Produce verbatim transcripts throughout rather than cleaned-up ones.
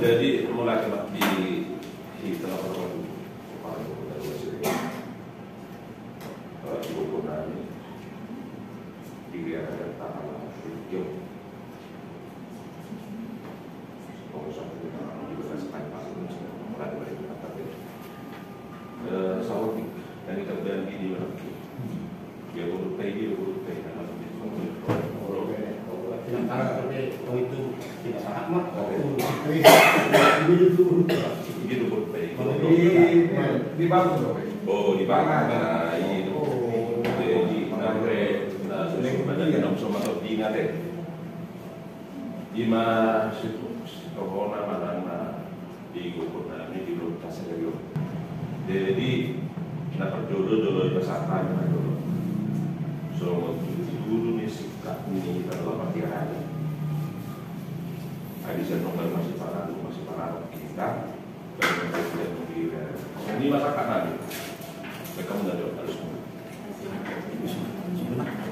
Jadi, mulai di, di tengah-tengah itu, kepala kota dua sini. Kalau di kota ini, di wilayah tanah langsung, yo. Kalau sampai kita di wilayah sekarang, pasti kita mulai dari tempat tadi. Eh, saur di, dari kerjaan ini, Bang. Dia urut tai, dia urut tai, karena lebih. Yang tara, tapi kalau itu tidak sangat mah, oh, itu, itu urut tai. Gitu, urut tai. Kalau di, di Batu, loh. Oh, di Batu. Nah, ini. Oh. Jadi, sampai, nah, sudah ada enam sama satu dina, deh. Ima situ, sitohona manang na di gokhon nami di Lota Segayo. Jadi, na parjolo-jolo di pasahat nami na jolo. Songon tutu-tutu ni sikap ni hita dalam arti raja. Adi sian nonggal masih pangaru, masih pangaru kita. Bagi yang masih tidak mungkin, ya. Ini masakan nami. Rekam nggak jawab harus.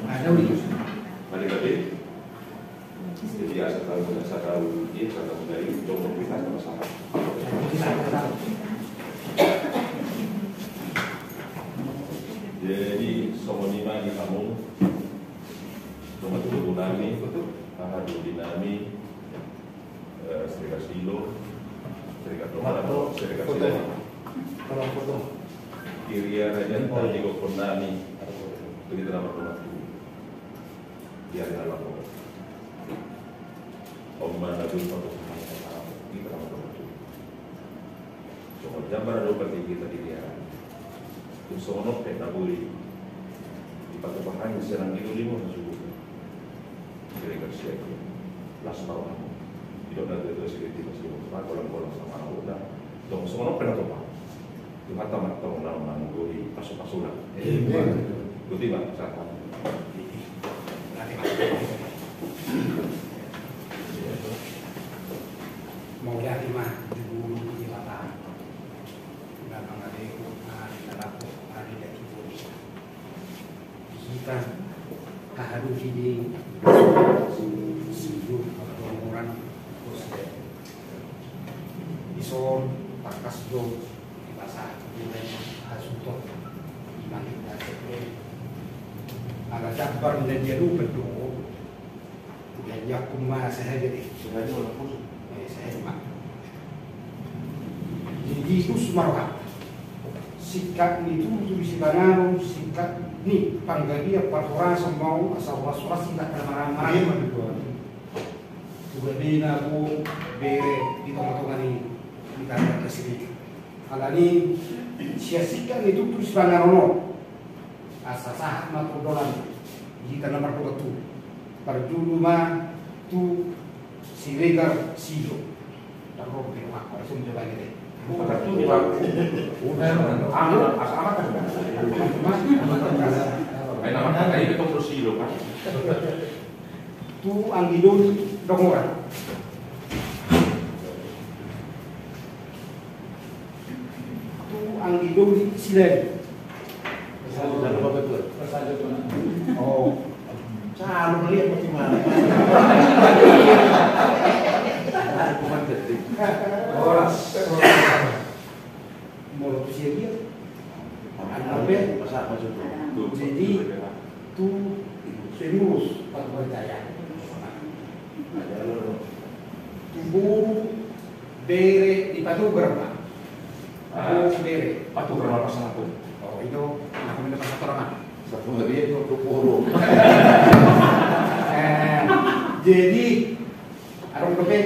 Ada, Wi. Balik lagi. Jadi, asa tahu, asa tahu, ya, asa tahu dari jomong kita sama-sama. Jadi, songon i ma di hamu, songon tutu nami, aha, dudi nami, eh, Siregar Silo, Siregar Dongan, Siregar Silo. Irian raja, tadi gokhon nami, begitu nama teman. Dia adalah lapor. Om mana dulu satu hal yang sama, kita sama dulu. Songon jambar dulu berarti kita di dia. Terus songon ope na boi. Di patu pahani senang gitu lima masuk. Kira-kira siap ya. Las mau kamu. Tidak ada itu sedikit masih mau. Sama kolam-kolam sama aku dah. Tong songon ope na topa. Tuhanta ma tong na manggohi pasu-pasuna. Amin. Boti ma, sahat. Mauliate ma di Debata. Na mangalehon ari na laho, ari na tibur. Hita hahadopi ni Silo, Dongoran, Kosida. Dison tangkas do dipasahat hasuhuton. Ima hita sekre. Ala jambar na diadopan do. Jadi aku ma sahaja deh. Sahaja wala khusus. Eh, sahaja ma. Jadi khusus ma roha. Sikap ni tutu di sipanganon, sikap ni panggabean parhorasan ma on, asa horas-horas hita na marhaha-maranggi. Ima tutu. Tu gabena boru, bere di tonga-tonga ni, di tangga na sirika. Alani sian sikap ni tutu di sipanganon on. Asa sahat ma tu dolan di hita na mardongan tubu. Parjolo ma tu Siregar Silo. Tarro pe ma, ada sumber bagi deh. Bukan tu di bang. Amat, asa amat kan. Main amat kan, ini betul terus Silo kan. Tu anggidoli Dongoran. Tu anggidoli Silali. Oh. Selalu melihat bagaimana. Horas. Molo tu sia dia. Anu pe. Jadi tu Sengurus Patu Barjaya. Tu boru bere di Patogar ma. Boru bere. Patogar ma pasahaton. Oh, itu aku minta pasahaton ma. Satu hari itu tu boru. Eh, jadi Adong dope.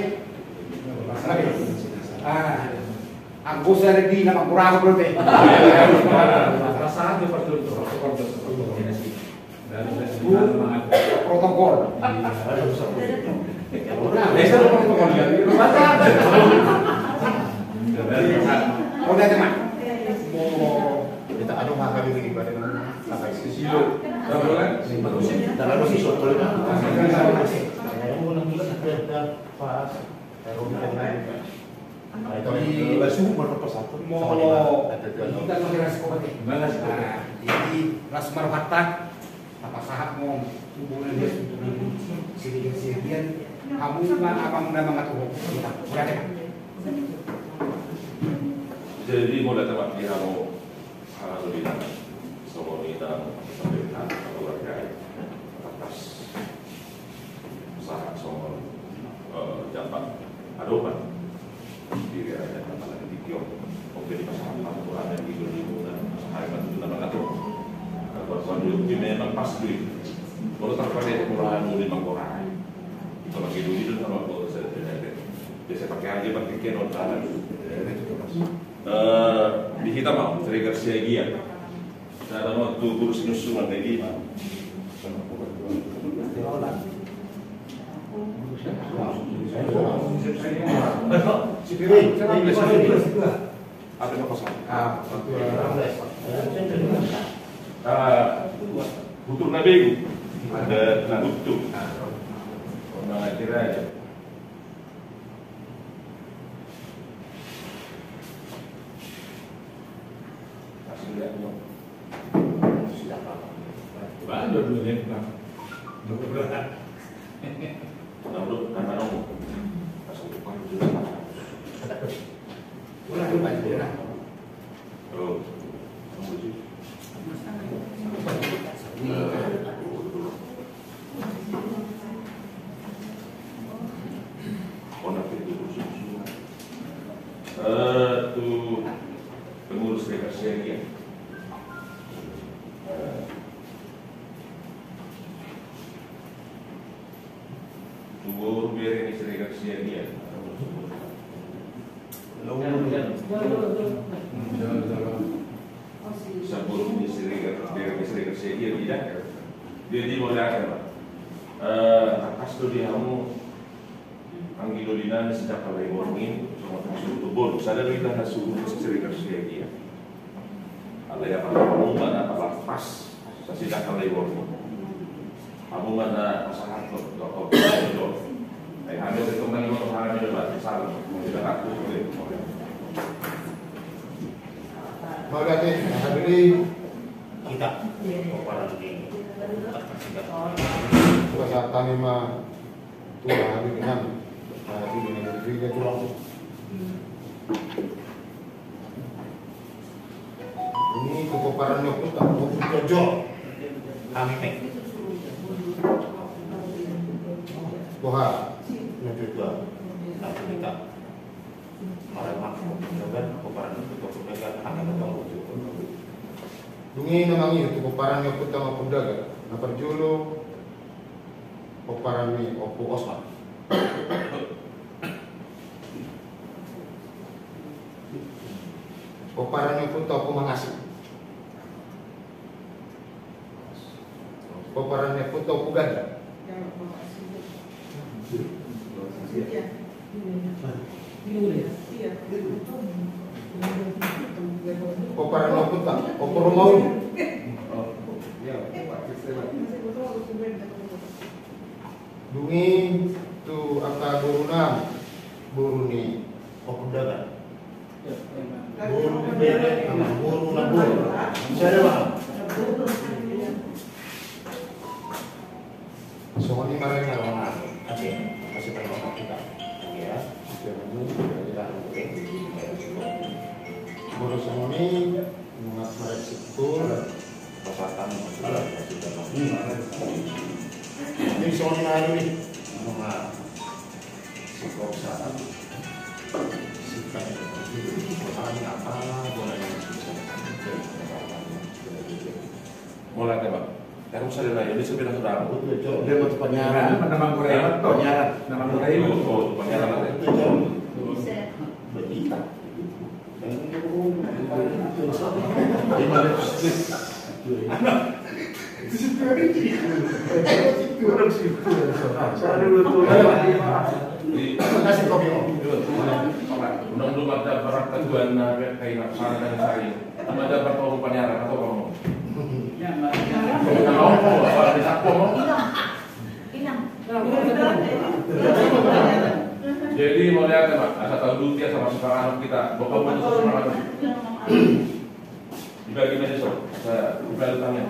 Ah, anggo sada di nama kurang dope. Perasaan dia perlu itu, protokol. Protokol. Iya, protokol. Iya, protokol. Molo kita anu maka di badan maka isi silo. Kita lalu si sotol. Pas. Di Basuru mana pas satu. Molo kita menggeras kopi. Nah, jadi langsung marhatta. Tapasahat ma tu bona dia, tu bona dia. Sirigan-sirigan. Hamu ma amang na mangatur. Kita. Udah deh. Jadi, mauliate ma di hamu, ah, tu di dalam. Songon i dalam keluarga. Atas. Sahat songon, eh, jamban adopan. Diri raja tanpa lagi di tiong. Oke, di pasangan, Tuhan yang di dunia, pasangan, Tuhan yang mangatur. Kalau Tuhan di memang pas duit. Kalau tak pakai, murah dulu, lima orang. Kalau lagi duit itu sama kalau saya tidak ada. Biasa pakai aja, pakai keno, tangan. Eh, di kita mau, Siregar Siagian. Sada ma tu guru sinusunan na i ma. Ah, butur na begu. Ada na butur. Nah, kira aja. Eh, tu pengurus Siregar Siagian. Eh, tu boru bere ni Siregar Siagian. Saboru ni Siregar, bere ni Siregar Siagian, tidak. Dia di modal, Pak. Eh, atas tu di hamu, anggi doli nami, sejak kawai borngin, sama termasuk tu boru. Sada do ita na suhut Siregar Siagian. Alai apa hamu ma na pas, sasida kami borngin. Hamu ma na pasahat do, do, do, do. Ai hami itu kembali mau hami do, Pak. Salam. Tidak takut, boleh. Mauliate, hadirin. Kita, pomparan ni. Pasahat hami ma tu hami dengan, hami dengan gereja tulang. Ini tu pomparan ni ompunta, Ompu Jojo. Hami pe. Boha, na tutua. Na tutua. Maramak, Ompu Dagan, pomparan ni ompunta Ompu Dagan, hami na tutua. Dung i na mangihut tu pomparan ni ompunta Ompu Dagan. Na parjolo, pomparan ni Ompu Osman. Pomparan ni ompunta Ompu Mangasik. Pomparan ni ompunta Ompu Ganda. Pomparan ni ompunta Ompu Romawi. Dung i tu angka borunami, boru ni Ompu Dagan. Boru bere, ama, boru na boru. Sada ma. Songon i ma rengga rohana. Ate, kasih tahu kita. Ya. Boru songon i, nunga marek sikul. Ini soal lalu nih. Nunga sikok sa. Sikap. Mauliate, Pak. Terus ada lagi, ini sepeda sudah. Dia mau penyiaran. Nama Korea. Penyiaran. Nama Korea. Oh, oh, penyiaran. Berita. Pertemuan na kaina sana dan sari. Sama ada bertemu paniara atau kamu? Ya, Mbak. Kamu mau apa? Bisa kamu? Hilang. Jadi mau lihat ya, Pak. Asal tahu dulu dia sama semangat kita. Bapak mau semangat. Dibagi meja so. Saya buka tangan.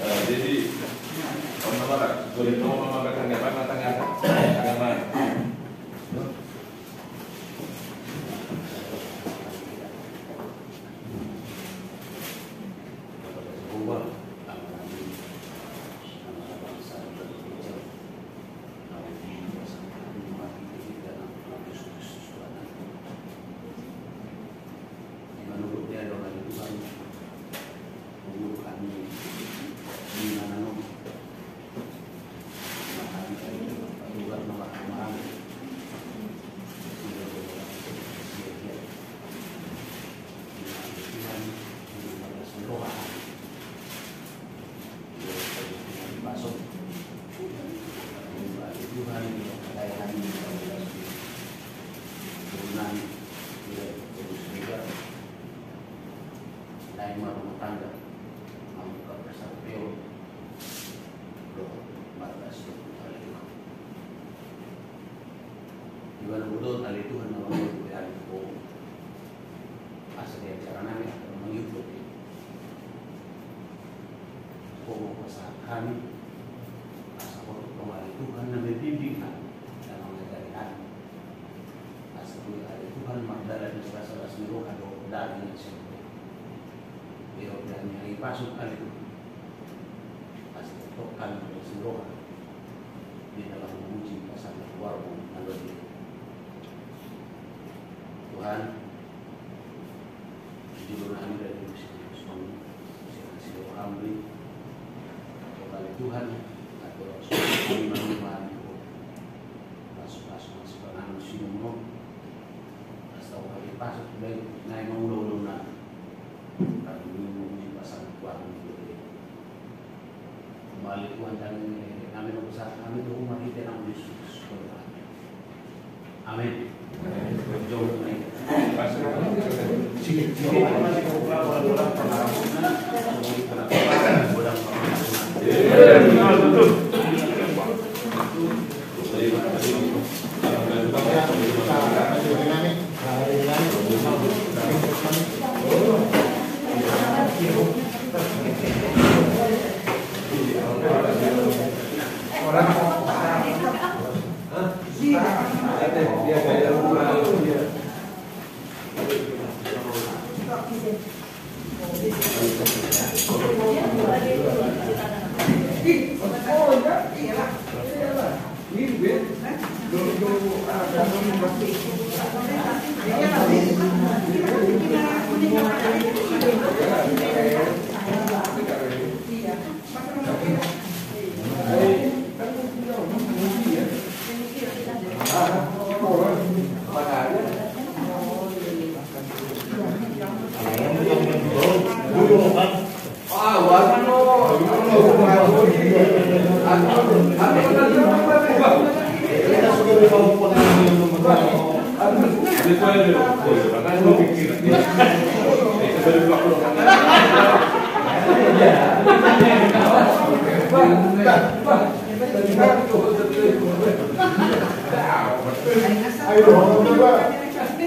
Eh, jadi, om nama, boleh nama, nama, tanggapan, tanggapan, tanggapan. Di mana bodo tali Tuhan na mangolu boyan ko. Asa di acara nami akan mangihut. Ko mau pasahat hami. Asa ko tu pamali Tuhan na membimbing hami dan mangajari hami. Asa ko ale Tuhan mardalan di salas ni roha do daging na sempurna. Dia udah nyari pasuk ale Tuhan. Asa toktokan di salas ni roha. Di dalam memuji pasangan keluarga na luar biasa. Tuhan, jujur nami dari musik musik musik musik kami. Kembali Tuhan, atur kami menemani masuk masuk masuk ke dalam sini mau. Astau kami pasuk dari naik mau udah udah. Kami memuji pasangan keluarga. Kembali Tuhan kami, kami mau besar, kami tuh umat kita nang Yesus. Amin.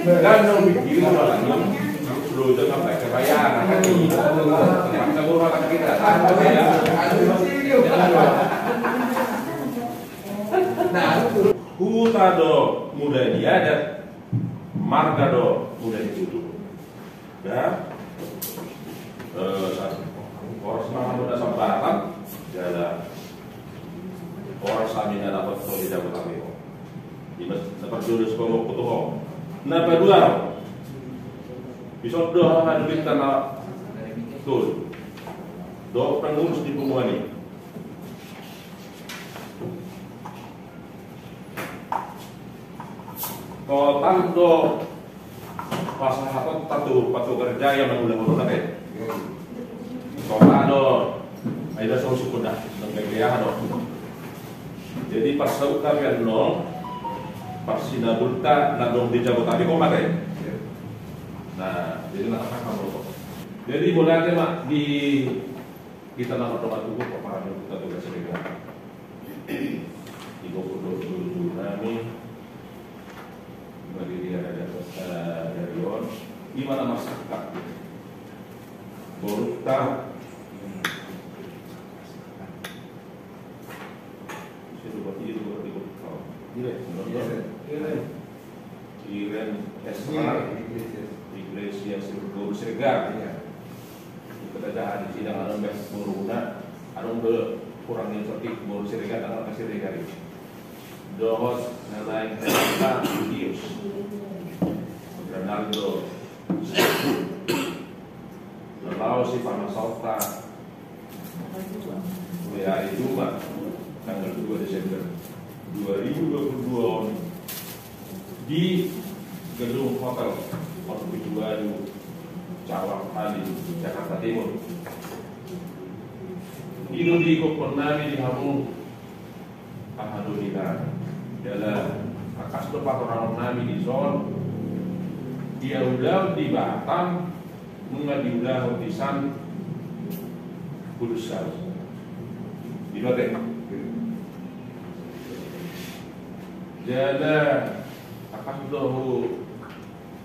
Kan dong pikirin orang yang sudah udah sampai ke bayangan kan. Huta do muda di adat, marga do muda di tutur. Ya. Eh, sa-, horas ma hamu na sambatan, jala horas hami na dapothon di Jabodetabek on. Di mas-, na parjolo sipogok tu ho. Na paduahon. Dison do hahadoli hita na tolu. Dohot pengurus di punguan i. Total do pasahatonta tu Patogar Jaya mangulahon on ate. Total do, ai da so sukun da, nang bege aha do. Jadi parsauta pe annon, parsinabulta na dong di Jabodetabek on ate. Nah, jadi na kakak kamu. Jadi mulai aja mak di Kita na mardongan tubu, paparange huta Toga Siregar. Di gogo do dulu nami, Maria Raja, eh, dari on, ima na marsangkap. Borunta. Iren. Iren. Iren S R. Iglesias. Iglesias Boru Siregar. Iya. Kita dah di sidang, adong be boruna, adong be kurang yang seperti Boru Siregar, adong ke Siregar ini. Dohot na lain, Tius Ronaldo. Laos sipangasaonta. Mulai hari Jumat, tanggal dua Desember dua ribu dua puluh dua on, di gedung hotel Mercubuana, Cawang Halim, Jakarta Timur. I do diihuthon nami di hamu Aha do di na jala, tangkas do patorangon nami dison. Ia ulaon di Batam nunga diulahon di san Kudus Saut. Ido ate. Jala, tangkas do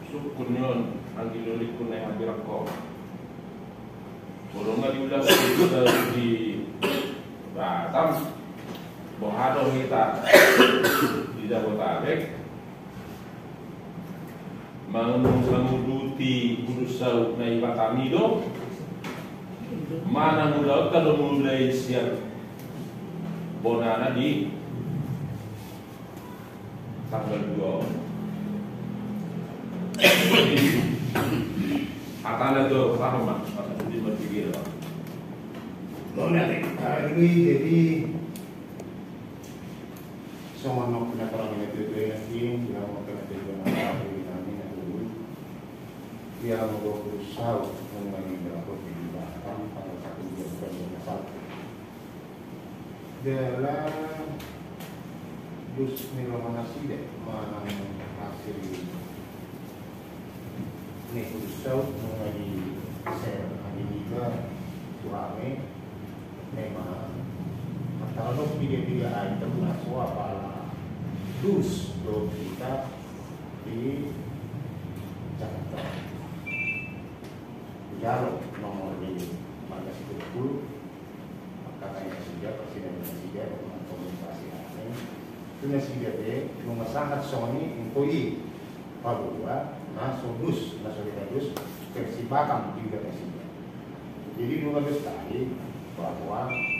husungkun on, anggi lolingku na hambirangkon. Molo nunga diulahon di Batam, boha do hita di Jabodetabek? Mangunung manguduti Kudus Saut na i Batam i do. Manang ulaonta do mulai sian bonana di tanggal dua. Hatana do, paham, Mas? Mas, di Mas Gigi, Pak. Bona, eh, jadi, songon na pinatorang ni natuatua i, di hamu natuatua na tolu, di nami na tolu. Ia molo Kudus Saut, nunga diulahon di Batam, tanggal satu bulan, bulan satu. Jala dus ni roha nasida manang hasil ni Kudus Saut nunga di-share, nunga dibagian tu hami. Memang antara dos piga-piga item na so apala dus dohot hita di Jakarta. Jalo nomor di marga Sitompul. Mangkatai nasida, parsidaon nasida, dohot komunikasi hami tu nasida pe, nunga sahat songon i, ingkon i paboa na so dus, na so hita dus, versi Batam juga nasida. Jadi nunga dos tadi bahwa, eh,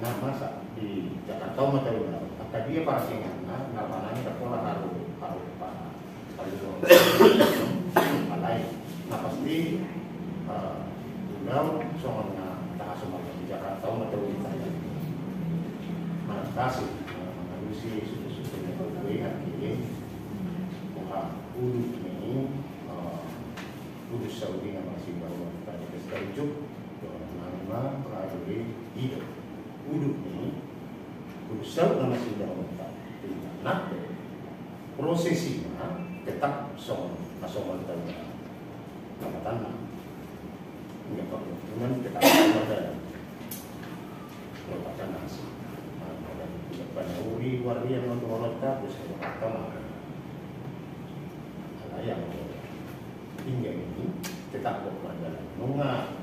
na masa di Jakarta on ma taula, angka dia parasinganna, na manang na pola haru, haru pa Alai, na pasti, eh, ulaon songon na tahasomalhon di Jakarta on ma taula. Manang tasi, eh, mangalusi suku-suku ni Baduy, akhirnya, boha, udut ni, eh, Kudus Saut i na masih baru tadi ke sekarang juk, nang ma, mengalusi hidup. Udut ni, Kudus Saut na masih baru tadi. Nah, prosesina tetap songon na songon taula. Lapatanna, inda parhuntunan tetap songon taula. Lapatanna si, pada uli warian non tu holonta, terus ke Jakarta, maka Takut pada nunga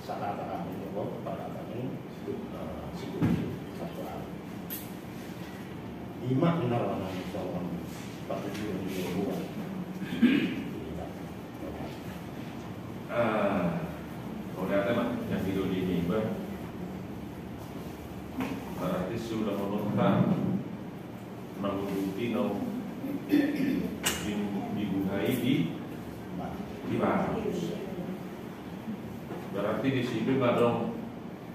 sakata kami jawab pada kami, eh, situ, situ. Ima ina rohana soal patujuan di luar. Ah, oleh apa, Mak? Yang tidur di mimbar. Berarti sudah menonton. Mangudut i na di, dibuhai di, di baru. Berarti di situ nggak dong,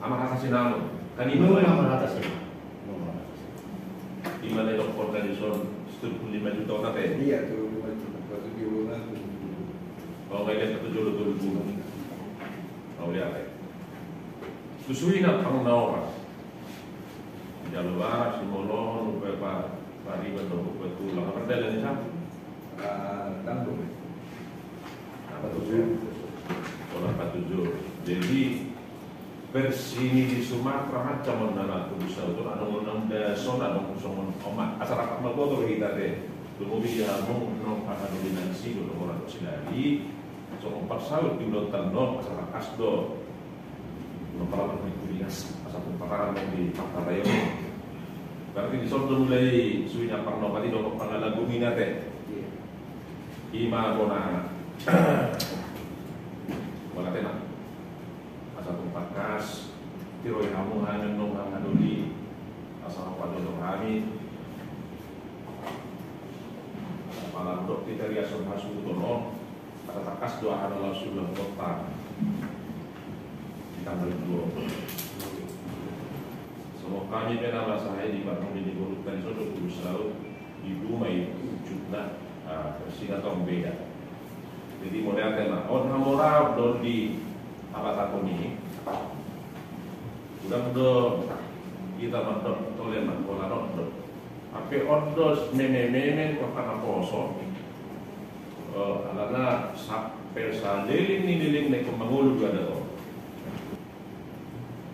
ama kata sinamo. Kan ini nung, ama kata sinamo. Nung, ama kata sinamo. Di mana dok kota di son, setuju lima juta orang teh? Iya, tuh, lima juta. Waktu di Uluna tuh. Oh, nggak ada satu jolo tuh. Oh, lihat ya. Susuina tang na oras. Jalo baras, simolohon, upa pa, pariban, dohot upa tulang. Apa dalan i sa? Ah, tanggung. Apa tujuh? Olah patuju. Jadi, versi ni di Sumatera macam on na tulis autor, adong on na songon, adong songon on ma. Asal rap ma boto hita te. Tumobi di hamu, nong aha do di nang si, do nong olah do si lagi. Songon parsaut di ulaon tano, asal rakas do. Nopala berkuliah, asal tumparan di Pakarayon. Berarti di son do mulai suina parnopat i dohot pangalagu minate. Iya. Ima bona. Bona tena. Asal tumpakas, tiroi hamu hami nong hami doli. Asal apa dolo hami. Pala dok kita lihat son hasu tono. Kata takas doa adalah sudah kota. Di tanggal dua. Semua kami pernah merasakan di Bandung di Bogor tadi sudah berusaha di rumah itu wujudnya, ah, bersihnya tong beda. Jadi model kena on hamora don di apa takon ini. Udah do kita mandok tolen mandok do. Ape on do meme-meme kota na poso. Eh, alana sampe saleleng ni leleng na ikut mangolu do ada on.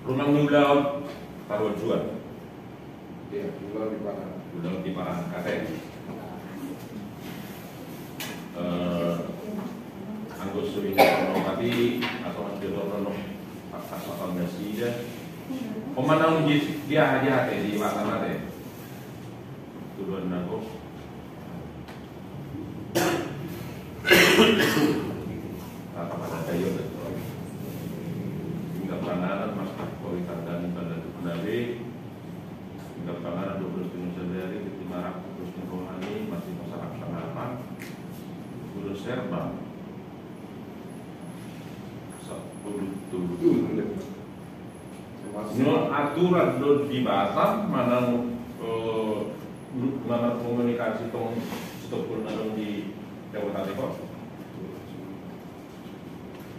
Rumang ni ulaon taruan juan. Iya, ulaon di parang. Ulaon di parang kate. Eh, anggo suhi no mati atau jodoh no pakas apa nasida. Pemanang di dia aja te di mata mate. Tuduhan nangko. Tata pada kayo dan kori. Hingga panganan mas kori tandani pada tukunabe. Hingga panganan dua belas tengah sadari, ketimarak terus rohani, masih masalah sanapan. Guru serban. Sepuluh tujuh. Nyo aturan do di Batam manang, eh, manang komunikasi tong sitopul manang di Jabodetabek.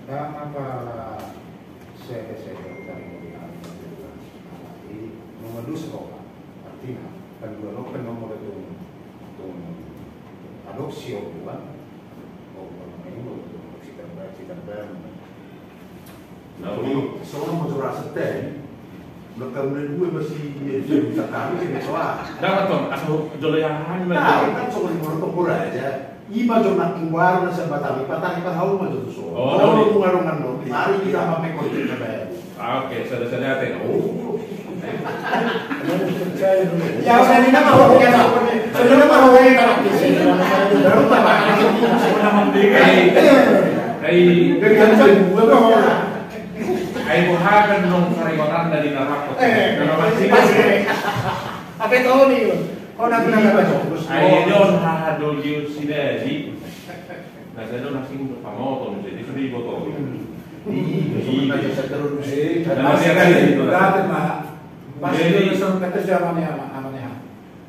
Dang apa sete-sete utang di kami. Jadi nomor dua sekolah. Artinya kan dua lo kan nomor itu. Adopsi orang. Oh, orang ini mau adopsi terbaik, terbaik. Nah, sono mau curhat setel. Belakang mulai dua masih dia bisa tahu sih soal. Dapat tong, asal jolo yang hami. Nah, kan sono di Moroto aja. Ima jo nak keluar na sebatan, patah kita hau mah jo so. Oh, mau ngarungan lo. Hari kita sampai kau cerita bayar. Oke, sudah sudah teh. Oh. Ya, saya ini nama orang yang tahu. Saya nama orang yang tahu. Baru tak ada. Hei, hei. Dari kan saya dua orang. Ai buhakan nong sarikotan dari narako. Eh, nama masih. Apa tahu nih? Kau nak kenal apa? Ai dia on hahadoliu sidadi. Nah, saya tu nasi untuk pamoto jadi seribu to. Iya, sebenarnya saya terus. Nah, dia kan itu. Berarti mah. Pas dia sama nih, sama nih.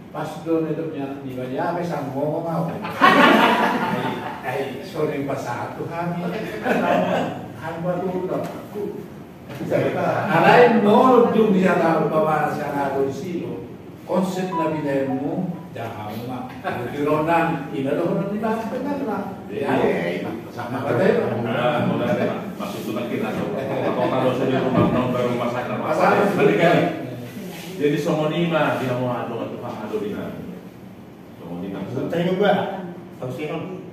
Pas do na hidupnya, di bajai apa sang ngomong apa? Ai, ai, sorry, pas satu kami. Hamba tuh udah aku. Alai molo dung dia tahu bahwa saya ada di sini. Konsep na binaenmu, jahamu ma. Di ronan, ina do ronan di bahas benar lah. Iya, iya, iya. Sama kata ya. Ah, mulai deh, Pak. Maksud tuh lagi lah. Kalau, kalau sudah rumah nong baru masak lah, Pak. Masak. Balik kali. Jadi songon i ma dia mau anu, anu, anu, anu. Songon i ma. Tanya gua, tahu sih, Om?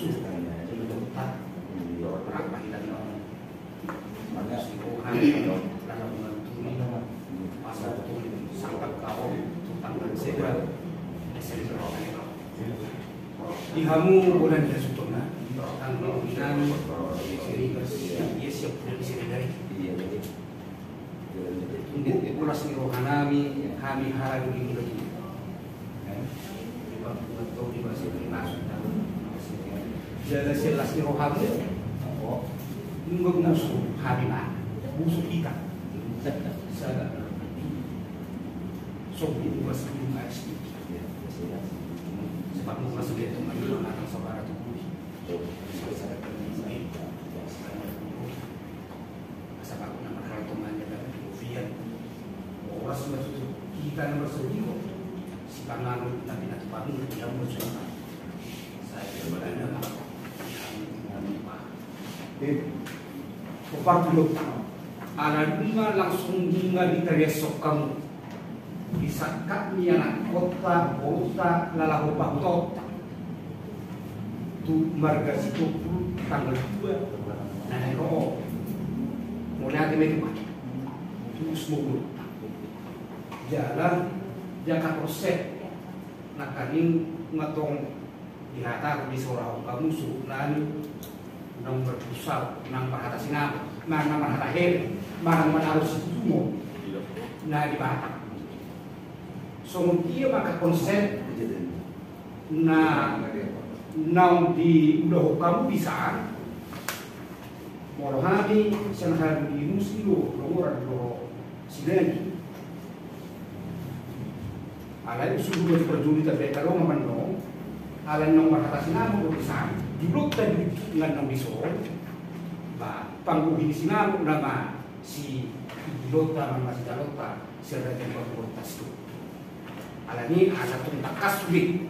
usul, jolo jolo tak, rap ma hita di on. Mangasi roha, lalu manturi, pasal tu sangkap kau, tu tangan sedra, seri roha. Di hamu bolan da sutona, tanggal inang, seri bersih, ia siap dan seri dari. Ungkap las ni rohanami, hami haru di mula ini. Jala sian las ni rohamu, nunga musu hami ma, musu hita. Sada. Sombong gua sebelum air sedikit. Sebab gua sudah teman di mana saudara tubuh. Asa baru nama hal temannya dan kemudian orang semua itu kita nomor sendiri. Si pangamun tapi nanti pangamun dia mau suka. Saya berada apa? Opat puluh. Ala nunga langsung nunga ditarias hamu. Di sangkap ni anak kota, kota, lalaho pahutaonta. Tu marga Sitompul tanggal dua. Nah, ro. Mulai ate metu mati. Terus mau. Jala, jaka konsep. Nakaning ngatong. Dihatahon, disorahon hamu suhut nami, naung marpusat, naung marhata sinamot, naung marhata hele, naung manarusi tumo na di Batak. Songon dia maka konsep na naung diulahon hamu di san. Molo hami sian harugimus i do, do mora do sinani. Alai usul do tu prajurit, tapi kalau mamandong, alai naung marhata sinamot do di san, jolonta di ngan naung dison, ba panggohi ni sinamot nama si jolonta nama si jolonta si raja ni panggohi tas tu. Alani asa tung tangkas sude.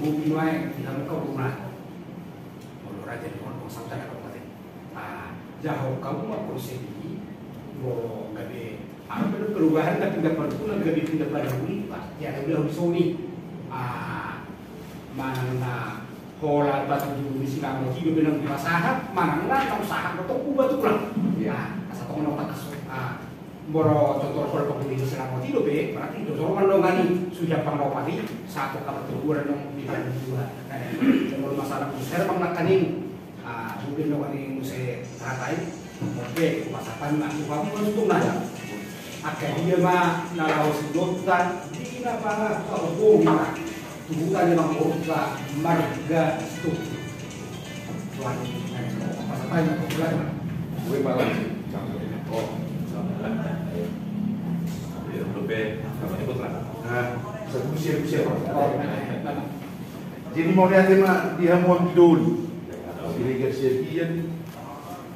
Bobi nuaeng di hamu kaburna. Molo raja ni panggohi tas tu tangkas sude. Ah, jaha hamu ma konsep i, molo gabe, aha pe do perubahan, na pindah parpula gabe pindah parpula, ya gabe hau soni. Ah, manang na holan batu dulu di sinamot i dope naung dipasahat, manang na naung sahat do tong uba tulang. Iya. Ah, asa tong naung tangkas, ah, molo contoh holan batu dulu di sinamot i dope, berarti do sorban do ngani, suhi ampang lopat i, satu kapal terbuat naung di dua. Nah, molo masalah pusat, bang nakaning. Ah, mungkin do kami muse hatai, oke, kupasahat ma tu hamu ma tutu naya. Angka dia ma na laho sidonta, di na pala tu bohi ma. Tu huta ni amang boruta, marga Sitompul. Tuan, kupasahat ma tu bulan ma. Gue malam sih. Oh. Iya, dope, apa ni, putra? Nah, siap, siap, siap. Oh, nah, nah, nah. Jadi mauliate ma di hamu anggi doli. Siregar siagian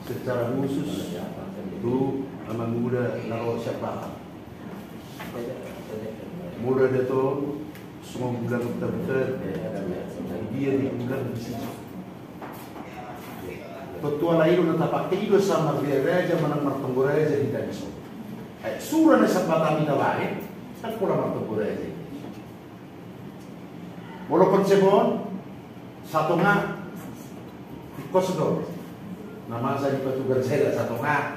secara khusus tu amang uda na ro sian Batam. Molo da tong songon bulan buta-buta, dia di bulan di sini. Tontu ala i do na tapake i do asa marria raja manang martonggo raja hita dison. Ai sura na sian Batam i tabaen, ndang pola martonggo raja. Molo konsep on, satonga, ingkos do. Na masa dipatugar sada satonga.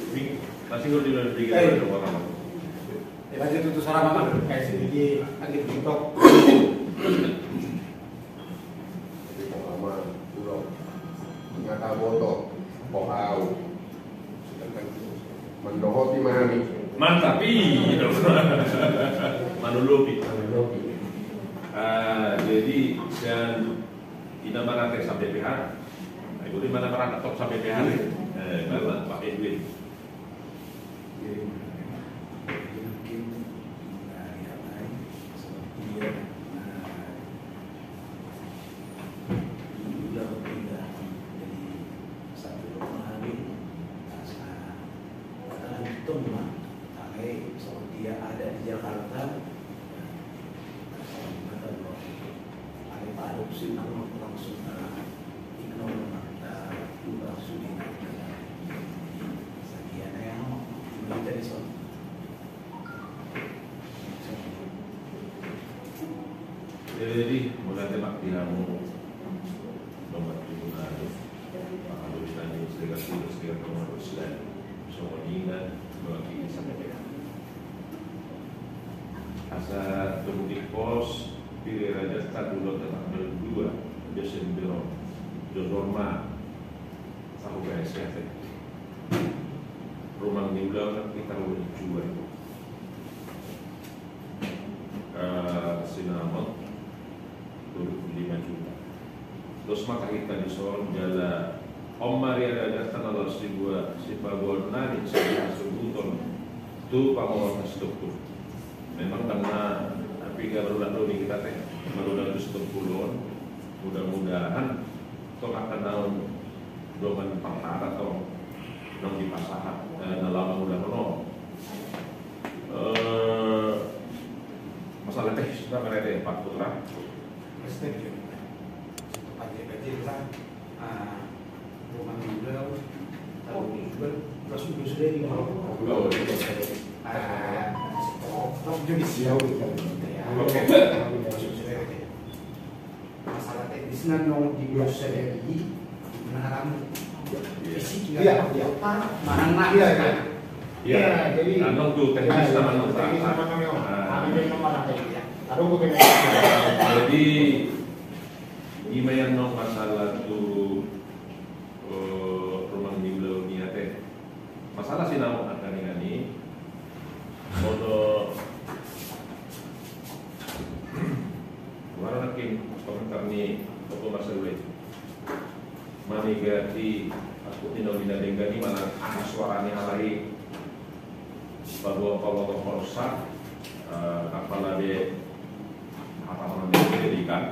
Masih gue di luar dikit. Eh, lanjut tutu, salam apa? Kasih di angin TikTok. Jadi pengalaman udah nyata boto, bohau. Mandohoti mani. Mantap, iya. Manolopi. Manolopi. Ah, jadi dan ina mana ke sampai P H. Nah, jadi mana mana tok sampai P H. Eh, mana pakai duit. Jadi mungkin menghargai apa yang seperti dia. Nah, Udah pindah jadi satu rumah lagi. Nah, sekarang katakan itu rumah pakai seperti dia ada di Jakarta, Opsi nol langsung, eh, ignore, eh, langsung di, eh, sadia na yang mau kita di sana. Jadi, mauliate ma di hamu, nomor tribunal, Pak Alwi, tadi sudah kasih, sudah kasih nomor tribunal. Songon i na, mewakili sampai. Asa tumundalhon pos, pir raja, tanggal dua puluh dua Desember, jojor ma, sahubereng siate. Rumang ni ulaon, kita rumah jual. Eh, sinamot, dua puluh lima juta. Terus maka hita di son, jala on ma riwayat na laos sibuat, sipaboa nari, sipaboa subuton, tu pangolon na sitompul. Memang karena api ga baru lalu di kita teh, baru lalu sitompul on, mudah-mudahan tong angka naung dongan parhata tong, naung dipasahat, eh, na laho mangulahon on. Eh, masalah teknis, apa namanya, Pak Putra? Respect ya. Satu pagi-pagi lah. Ah, rumah dulu. Tahu juga, langsung sudah di bawah. Oh, iya. Ah, oh, oh, jadi siap gitu. Ya. Oke. Langsung sudah gitu. Masalah teknisna nong di bos sadari, di mana kamu? Fisik, iya, iya. Manang, iya, iya. Iya, jadi, nah, nong tu teknis, iya, iya, nong teknis, nong, ah. Ada yang nong marah, iya. Ada yang nong marah. Jadi, ima yang nong masalah tu, eh, rumah di ulaon i ate. Masalah sinamot angka ninna i, molo, wara nangkin komentar ni Bapak Mas Rule. Manigati angkup ni na uli na denggan i, manang aha suara ni halak i. Paboa, paboa Kapolres, eh, kepala be, apa namanya, pendidikan.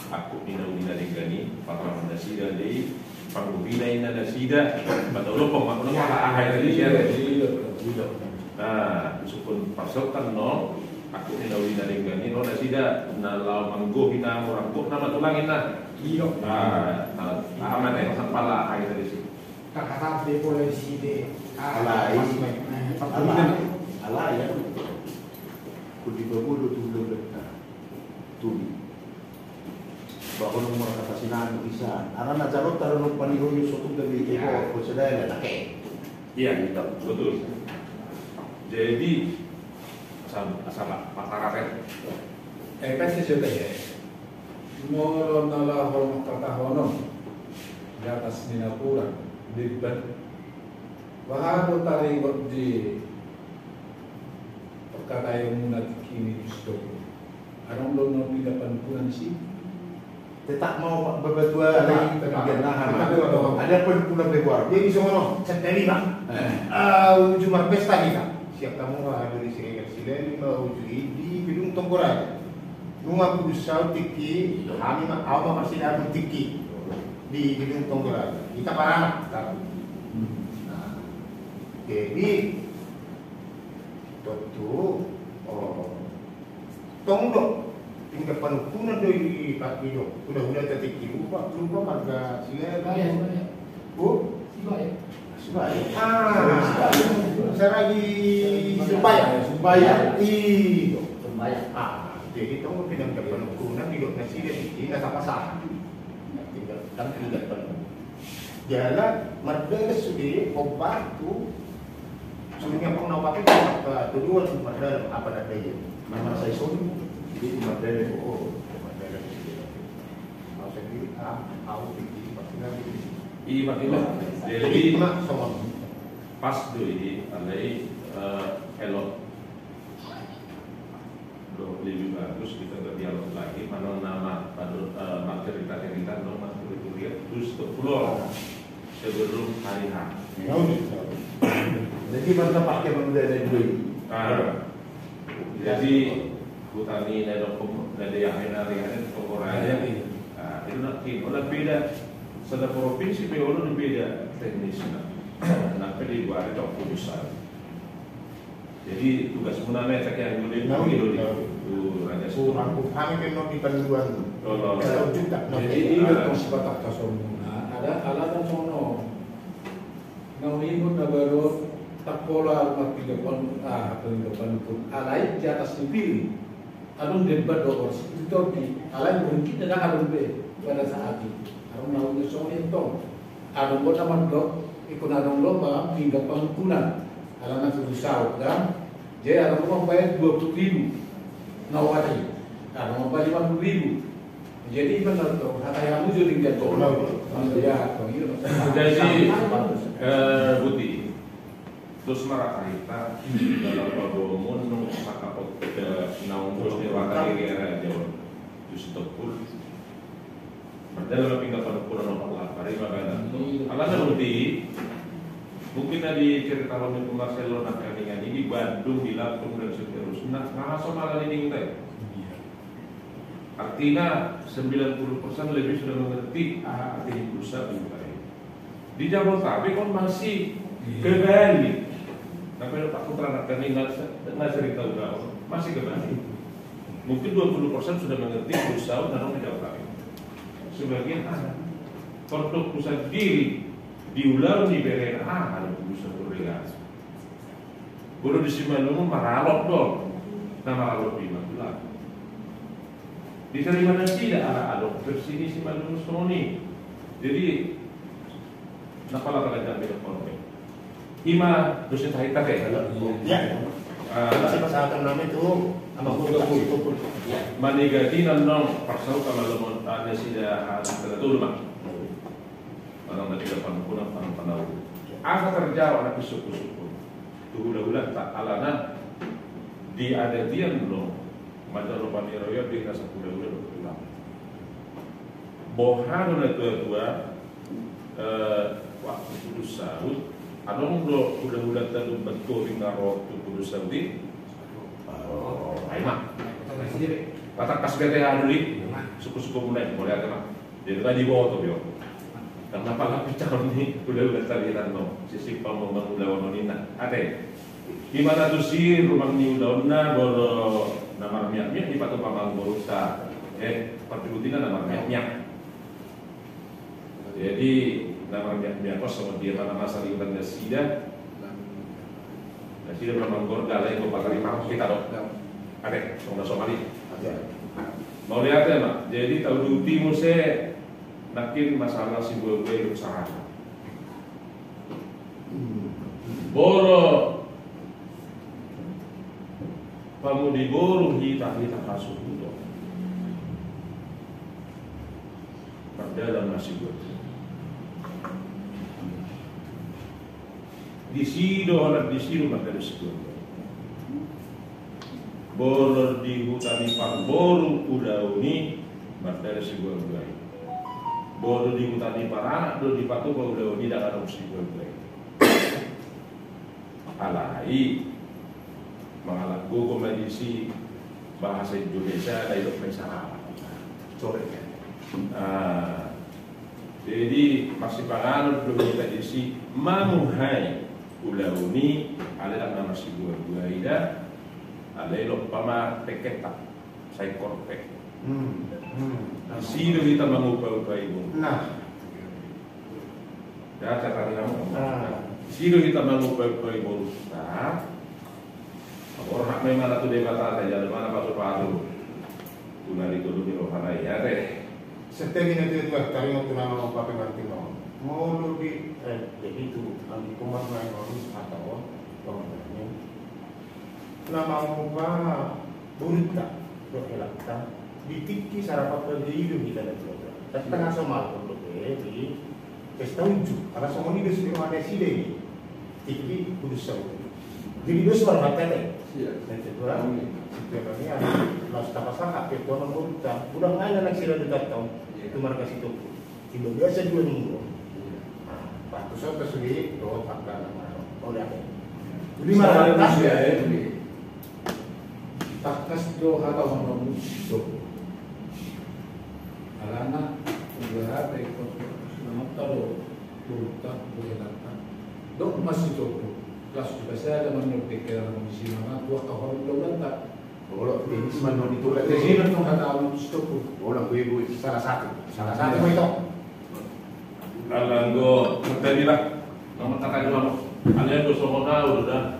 Angkup ni na uli na denggan i, patarahon nasida do i, panggohi na inna nasida, mataulok pembangunan mata ahai tadi sian. Nah, disukun pasokan no, angkup ni na uli na denggan i, no nasida, na laho manggohi na murangkok na matulang inna. Iya. Nah, nah, aha ma na, masa pala ahai tadi si. Kakak be pola di sini. Ah, alai. Pas main. Alai. Alai ya. Kuli babodo tu ulo betta. Tuli. Bahwa nomor kata sinanu isan. Arana jarot, arana panihoyo sotung dari ego, konsedaya lelake. Iya, betul. Jadi, asal, asal, Pak, Pak Tarap, ya. Eh, pasti sudah, ya. Molo na laho mangkatahon on di atas ni napuran, di ban. Bahat do taringot di pangkataion muna tingki ni Gusto. Adong do na pinda panungkunan i? Tetap mau, Pak, babatua tetap, tetap. Ada panungkunan pe buat. Jadi songon on, sendiri, Pak. Eh. Ah, uju marpesta hita. Siap tamu ma hadir di Siregar Sileni ma uju i di Gedung Tonggoraja. Nunga pudus au tingki, hami ma, au ma marsidabu tingki di Gedung Tonggoraja. Hita paranak, tahu. Nah, jadi, tontu, oh, tong do, tinggal panungkunan do i, Pak, i do. Huda-huda ta tingki, lupa, lupa marga Silaban. Iya, iya. Oh? Sibaya. Sibaya. Ah, Sibaya. Saragi Sibaya. Sibaya. Iyo. Sibaya. Ah, jadi tong pinang dapat ukuran di dok nasi dan ini nggak sama sah. Tinggal, kan tinggal penuh. Jalan, mardalan sude, obat tu. Suruhnya pernah pakai, apa, kedua tu mardalan, apa nadanya? Nama saya Sony. Jadi mardalan, oh, mardalan sude. Au sendiri, ah, au sendiri, pasti nanti. Iya, pasti, Pak. Jadi, jadi, Mak, sama. Pas do ini, alai, eh, elok. Loh, lebih bagus kita berdialog lagi, mana nama, pada, eh, mak cerita-cerita, no, mak cerita-cerita, terus ke pulau. Sebelum hari H. Jadi, mantap pakai benda ada dua ini. Ah. Jadi, hutani na dok, na di akhir hari, hari itu orang. Iya, iya. Ah, itu nanti, orang beda. Sada provinsi pe olo beda teknisnya. Nah, pe di dua hari tong putusan. Jadi tugasmuna ma i, anggo di, nah, di, di, tu raja, tu rangkup hami pe non di panduan. Jadi, ah, iba tong sipatak kasomuna. Ada alasan sono. Naung ingkon na baru tak pola marpinda pan-, ah, pinda panungkun. Alai di atas ni pir. Adong debat do, itu di, alai mungkin ndang adong be pada saat i. Adong naung songon i tong. Adong do na mandok, ingkon adong do ba pinda panungkunan. Alana tu saut kan. Jadi adong do mambayar dua puluh ribu. Nawari. Adong mambayar lima puluh ribu. Jadi iba na tong, hata yang ujung tinggal tong. Iya, tong, iya. Jadi, eh, Buti. Dos ma ra hita dalam paboaon nunga sangkap, eh, naung dos ni roha ni raja on tu Sitompul. Mardalan ma pinda panungkunan opat lapar i ma bana. Alana Buti, mungkin na diceritahon ni Marcelo nangkiningan i di Bandung, di Lampung dan seterusna, na so mala ni dingin. Artinya sembilan puluh persen lebih sudah mengerti aha arti Kudus Saud tadi. Di Jabodetabek kan masih kebalik. Sampai Pak Putra nangkiningan, nggak cerita udah, masih kebalik. Mungkin dua puluh persen sudah mengerti Kudus Saud, namun di Jabodetabek sebagian ada. Pondokku sendiri di ulaon ni berena, ah, ada Kudus Saud berena. Boru di Simalungun maralop do. Na maralop i ma tulang. Diterima nasida ala adong versi ni Simalungun songon i. Jadi na pala pada jambi do kono. I ma dos ni hita ke. Ya. Ah. Sipasahaton nami tu amang Guru. Manigati nang nong parsautan ma lomo nasida, ah, tolu ma. Manang na pinda panungkunan, manang panungkunan. Asa terjawab na pisuku-suku tu hula-hulanta alana di adat i do manjalo panirayon di na sahula-hula dohot tulang. Boha do na tua-tua, eh, waktu Kudus Saud, adong do hula-hulanta do betul na ro tu Kudus Saud i. Oh, ai ma. Patangkas B T A dulu i. Suku-suku muna i, boleh ada ma. Jadi tadi boto yo. Karena pala picakon ni hula-hula tadi nang no sisi pambangun ulaon on ninna. Ate. Di mana tu si rumah ni ulaonna boru na marmiak-miak di patu pambangun boruta. Eh, pardibutina na marmiak-miak. Jadi na marmiak-miak kos sama dia mana masa di hutan nasida. Nasida memang gorga lai ko patari pahos kita dok. Ate, songon na somali. Mauliate ma. Jadi tau duti muse nangkin masalah si buah-buah i sarana. Boru pamudi boru hita, hita hasuhuton. Mardalan ma si buah-buah. Disi do, holan disi do mardalan si buah-buah. Boru di huta ni parboru ulaon i mardalan si buah-buah i. Boru di huta ni paranak do dipatupa ulaon i ndang adong si buah-buah i. Alai mangalap gogo ma disi bahasa Indonesia na idok ma i sahara. Coret kan. Ah, Jadi marsipanganon do hita disi mamuhai ulaon i, alai ndang na marsibuah-buah i da, alai lompa ma peketa, sai korpek. Hmm. Hmm. Disi do hita mangupa-upai boru. Nah. Ya, catatan kamu. Ah. Disi do hita mangupa-upai boru. Nah. Borhat ma imana tu Debata, jala imana pasu-pasu. Tu na ditoloi ni rohana i, ate. Setiap ini tu, tu, taringot tu nama apa pengerti no. Molo di, eh, jadi tu, anggi kumat na harus atau, oh, pengertian. Nama apa boruta, dohot helanta. Di tingki sarapan pe di ido hita na tuatua. Tangkas so malpon dope di pesta unjuk. Ala songon i do si roha nasida i. Tingki Kudus Saud. Jadi dos marmata te. Iya. Na tuatua. Amin. Setiap kami ada. Laos tapasahat pe tu amang boruta. Ulang aja na sira dekat tau. Iya. Tu marga Sitompul. Tiba biasa dua minggu. Iya. Nah, waktu soal sudah dohot angka nama. Oh, lihat. Jadi marmata. Iya, iya. Tangkas do hata on na musu. Alana, ibarat, eh, konstruksi na mata do, boruta, bohelanta. Dok masih toko. Pas juga saya ada menurut pikiran kondisi mana tua kau harus tahu tak? Olo, tenis ma annon, itu kan tenis. Tenis ma annon, hata alam itu. Olo, gue, gue, salah satu. Salah satu ma itu. Alai anggo martadi lah. Nomor kata dua mo. Alai anggo songon au do da.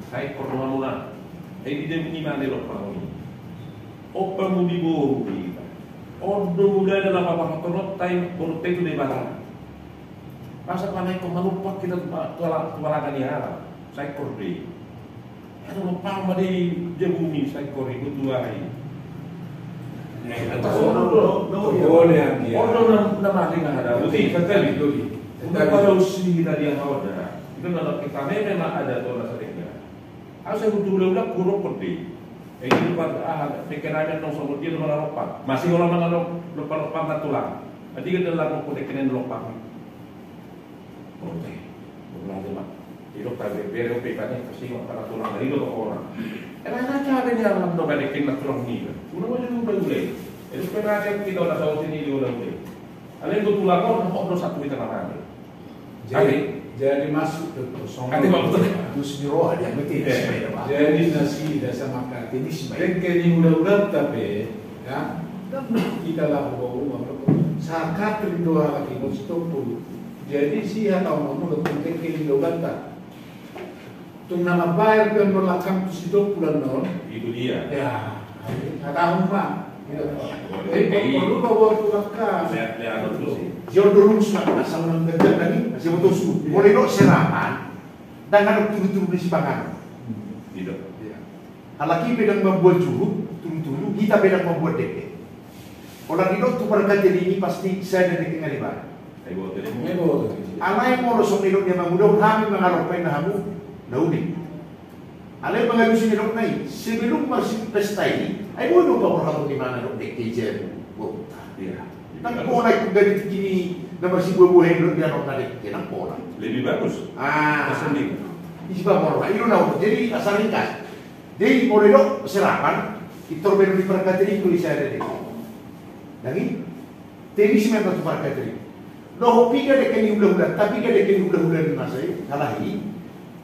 Sai kor do hamuna. Ai di dia minimal di lokal ini. Opa mudi boru kita. Ondo muda dalam apa kotor tai boru tetu de barang. Masa panaikon manumpak kita tu pa-, tu ala-, tu alana ni alam. Sai kor be. Anu, lompang ma di jabumi, sai kor i, butuh ai. Atas ondo, ondo, ondo, ondo na, na maling ada. Buti, sakali. Untuk pada usi kita dia mau ada. Itu dalam kita memang ada tu rasa dengar. Au sai butuh ulang-ulang kurang kor be. Eh, ini lupa, ah, pikirannya dong sama dia, lupa, lupa. Masih ulang mana dong, lupa, lupa, nggak tulang. Tadi kita lakukan pikiran lupa. Oke. Berarti, Mak. Itu tak bebere, oke, tadi pasti nggak pernah tulang dari itu orang. Eh, mana ada nih yang nggak ada kena tulang nih, kan? Udah, udah, udah, udah. Itu pernah ada kita udah tahu sini, dia udah, udah. Alai kebetulan kau, kau udah satu kita mana? Jadi, jadi masuk ke kosong. Ate, Bang, betul. Terus di roha dia, betul, iya. Jadi nasida sama kate ni sibae. Dengke ni udah-udah tapi, ya. Kan kita lah bawa rumah, sakat rindu lagi mau stop dulu. Jadi si hata mau dengke ni udah-udah. Tung na mambayar pe on do lakam tu si Tompul annon. Itu dia. Ya, na tahu ma. Jadi perlu bawa tu lakam. Dia on do rumus ma, asal nang gajah tadi, si motor su. Mulai do serapan, ndang adong turu-turu ni sipanganon. Halak i pe ndang mambuat juhut, turu-turu, hita pe ndang mambuat dengke. Holan didok tu parkatering i pasti sada dengke ngalibana. Alai molo songon nidok ni amangudahon, hami mangalompa i na hamu na uli. Alai mangalusi nidokna i, sebelum marsipesta i, ai boi do paborhaton ni mana dok dengke i jabu. Ndang pola i, gari tingki ni na marsibuah-buah i dok di anakna dengke, ndang pola. Lebih bagus. Ah. Isi paborha i do na. Jadi asa ringkas. Jadi molo didok serapan, pintor be do di parkatering i do i sada dengke. Ndang i. Tenis ma annon tu parkatering. Dohot piga dengke ni hula-hula, tapi piga dengke ni hula-hula ni masa i, halak i.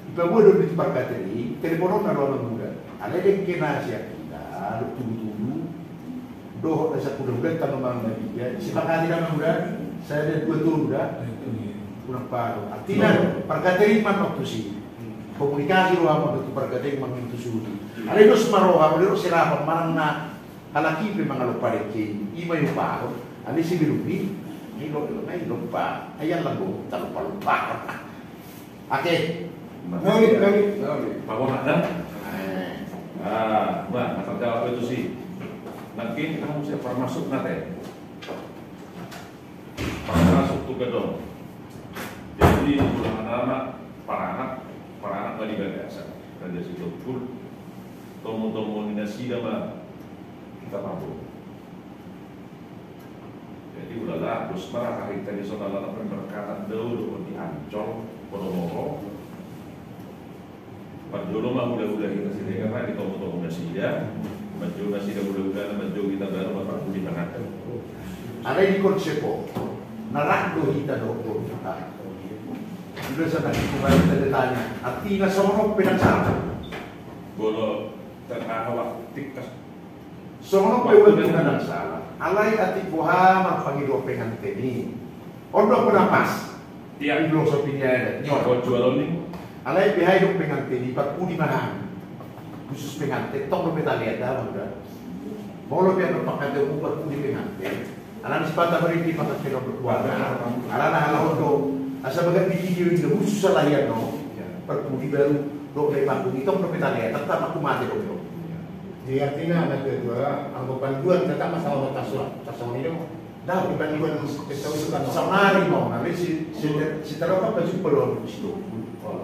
Dipaboa do di parkatering i, telepononna do amangudana. Alai dengke na sian hita, dohot tubu-tubu. Dohot na sian hula-hula, tano mangan na piga, disepakati do amangudana, sada dua tolu da. Unang pado. Artina, parkatering ma annon tusi. Komunikasi do hamu tu parkatering ma annon tusi. Alai dos ma roha, molo didok serapan manang na Halak i pe mangalompa dengke i, i ma i umpahon, alai sebelum i, i lo, i lo, i lompa, ai allang do, talompa-lompa. Oke. Nauli, nauli, nauli. Paboa da? Eh. Ah, bah, na terjawab itu sih. Mungkin kamu saya termasuk nanti. Pas masuk tu gedong. Jadi, ulang nama, paranak, paranak ma di bagasan. Raja Sitompul, tomo-tomo ni nasida ma hita paboa. Jadi, ulala, dos ma rata hita di songon na pemberkatan dao do di Ancol, Podomoro. Parjolo ma hula-hula hita Siregar na ditomo-tomo nasida, manjou nasida hula-hulana, manjou hita baru ma parpudi pangan. Alai di konsep on, na rap do hita dohot dohot hita. Sudah sana kita bertanya-tanya, artina songon on pe ndang salah. Molo tengah waktu tingkas. Songon on pe ulang tu na ndang salah. Alai atik boha marpangido penganten i. On do na pas. Iya. Di bloso pini adat. Nyor. Alai pe hami do penganten i parpudi ma hami. Khusus penganten, tong dope talean da, amang da. Molo pe adong pangkataion parpudi penganten. Alana sipata beriti maka kena berkeluarga. Alana hal on do. Asa bagas di video i do khusus alahian do. Parpudi baru do na i panggung i tong dope talean, tetap aku mate do. Jadi artina na kedua, anggo panduan tetap masalah tasua, tasua ni do. Nah, di panduan tetap itu kan. Saonari mau, nanti si, si, si terapa baju pelon di situ.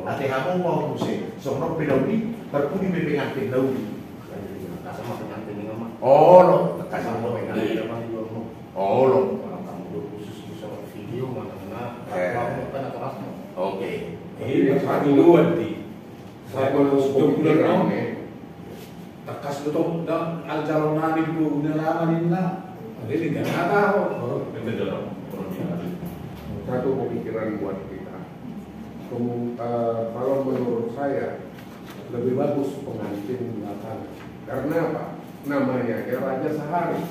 Ate hamu mau muse, songon pe dauli, parpudi pe penganten dauli. Kasama penganten ni nama. Olo, kasama penganten. Olo. Orang kamu do khusus bisa video mana-mana. Eh. Kamu kan atas. Oke. Ini pas panduan di. Saya kalau sudah bulan rame. Tangkas do tong, da, aljalo nami do, udah lama ninna. Jadi nggak ada. Satu pemikiran buat kita. Eh, kalau menurut saya, lebih bagus pengantin belakangan. Karena apa? Namanya aja Raja Sehari.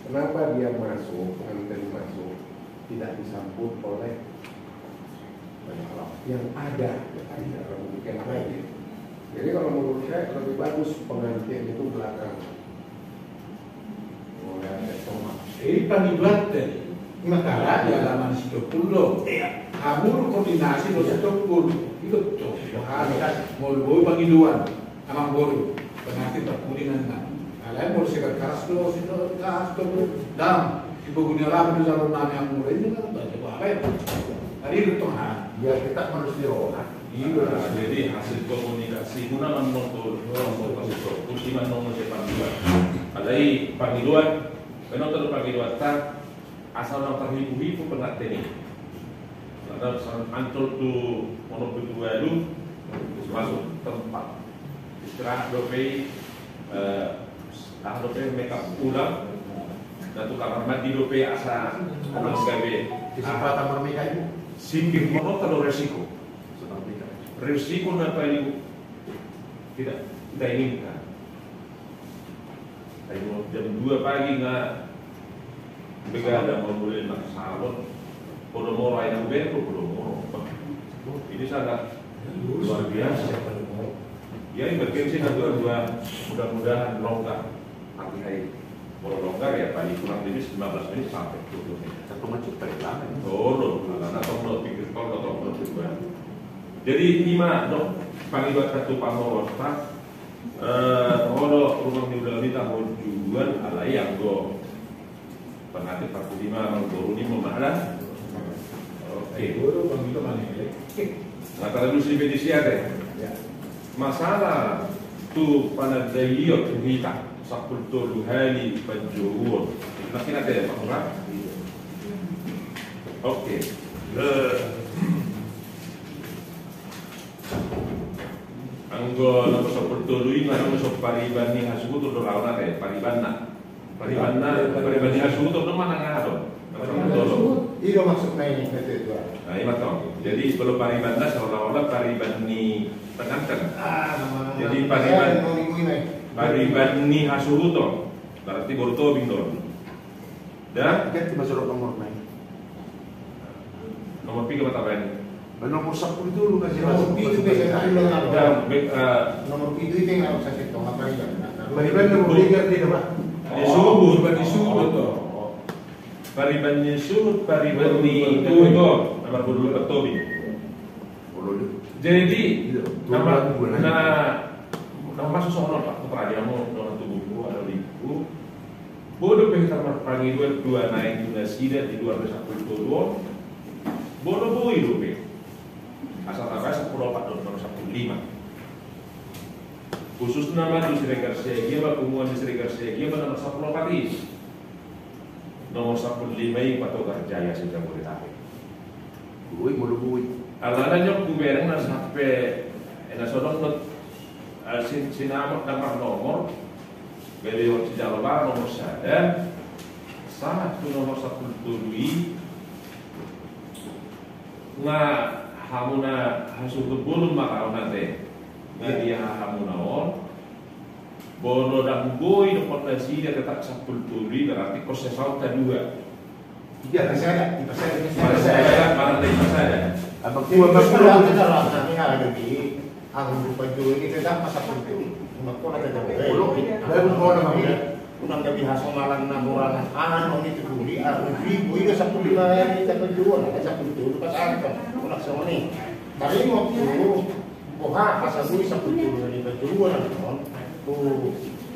Kenapa dia masuk, pengantin masuk, tidak disambut oleh yang ada, yang ada, bukan lagi. Jadi kalau menurut saya lebih bagus pengantin itu belakangan. Jadi pangidoan te, ima tara di alaman sitopul do. Hamu do koordinasi do sitopul. Ito to. Molo boi pangidoan, amang boru, pengantin parpudi nangkin. Alai molo segar karas do sitopul, dang. Di bogu ni alaman do jalo nami amang boru ini kan baca apa ya? Tadi do tong ha. Biar kita manusia orang. Jadi hasil komunikasi muna mantong tu rombongan sitopul, ima mantong muse pangidoan. Alai pangidoan, memang terus pangidoan ta, asal nang terhipu-hipu pengantin i. Karena Ancol tu Pondok Pitu Walu, masuk tempat istirahat dope, eh, tahan dope make up ulang, dan tu kamar mandi dope asa ulang gabe. Kesempatan bermake up. Sipir mono terlalu resiko. Resiko na paling tidak kita inginkan. Ayo, jam dua pagi nga begadang, mau mulai nang salon. Podomoro, ayo, begadang Podomoro. Ini sangat luar biasa. Ya, emergensi na dua-dua, mudah-mudahan longgar. Tapi hai, kalau longgar ya paling kurang lebih lima belas menit sampai. Satu menit paling lama. Tolong, karena tolong pikir, tolong, tolong juga. Jadi ima do pangidoan ta tu pangurus ta. Eh, toho do rumang ni ulaon i taho juan, alai anggo pengantin parpudi ma amang boru ni ma. Oke. Nga taralusi be di sia te. Masalah tu panandaion tu hita sampulu tolu hali panjouon. Makin ate, Pak Lurah? Oke. Eh, Anggo nomor sampulu tolu i ma, anggo so pariban ni hasuhuton do laon ate, paribanna. Paribanna, pariban ni hasuhuton do manang aha do? Nomor sampulu tolu. I do maksudna i, betul itu. Nah, ima tong. Jadi molo paribanna seolah-olah pariban ni pengantin. Ah, nama. Jadi pariban, pariban ni hasuhuton. Berarti boru Tobing do. Da? Ganti ma jolo nomor nai. Nomor piga ma tabaen? Nomor sampulu tolu na jelas. Nomor pitu pe sampulu tolu. Da, be, eh, nomor pitu i pe nga sasintong apa i? Pariban nomor piga tidak, Pak? Di suhut. Pariban ni suhut, pariban ni suhut, pariban ni tutu. Nomor dua puluh empat Tobing. Jadi, na, na masuk sono, Pak, tu perajaanmu, dengan tubuhmu, ada liku. Boi dope hita marpangidoan tu nasida di luar ni sampulu tolu on. Boi do, boi dope. Asal tabaen sampulu opat dohot nomor sampulu lima. Khususna ma tu Siregar Siagia ma, punguan ni Siregar Siagia ma nomor sampulu opat i. Nomor sampulu lima i Patogar Jaya se-Jabodetabek. Boi, molo boi. Alana nunga hubereng na sampe, eh, na so adong dot, eh, sin-, sinamot na marnomor. Gabe on sijalo barang nomor sada, sahat tu nomor sampulu tolu i, nga hamuna hasuhuton bolon ma laon ate. Nga dia hamuna on, molo ndang boi dohonon nasida tetap sampulu tolu i, berarti kos sasaut ta dua. Iya, ipasada, ipasada, ipasada. Ipasada, ipasada. Abang tua, abang tua. Ipasada, ipasada. Anggo rupa jo ini tetap masa penting. Unang kona tetap. Unang gabe hasomalan na borana. Aha on itu duli, ah, ribu itu sampulu lima, tetap jual, ada sampulu tolu pas angka. Unang songon i. Tarimo tu. Boha, asa boi sampulu tolu na di pajuruan on. Tu,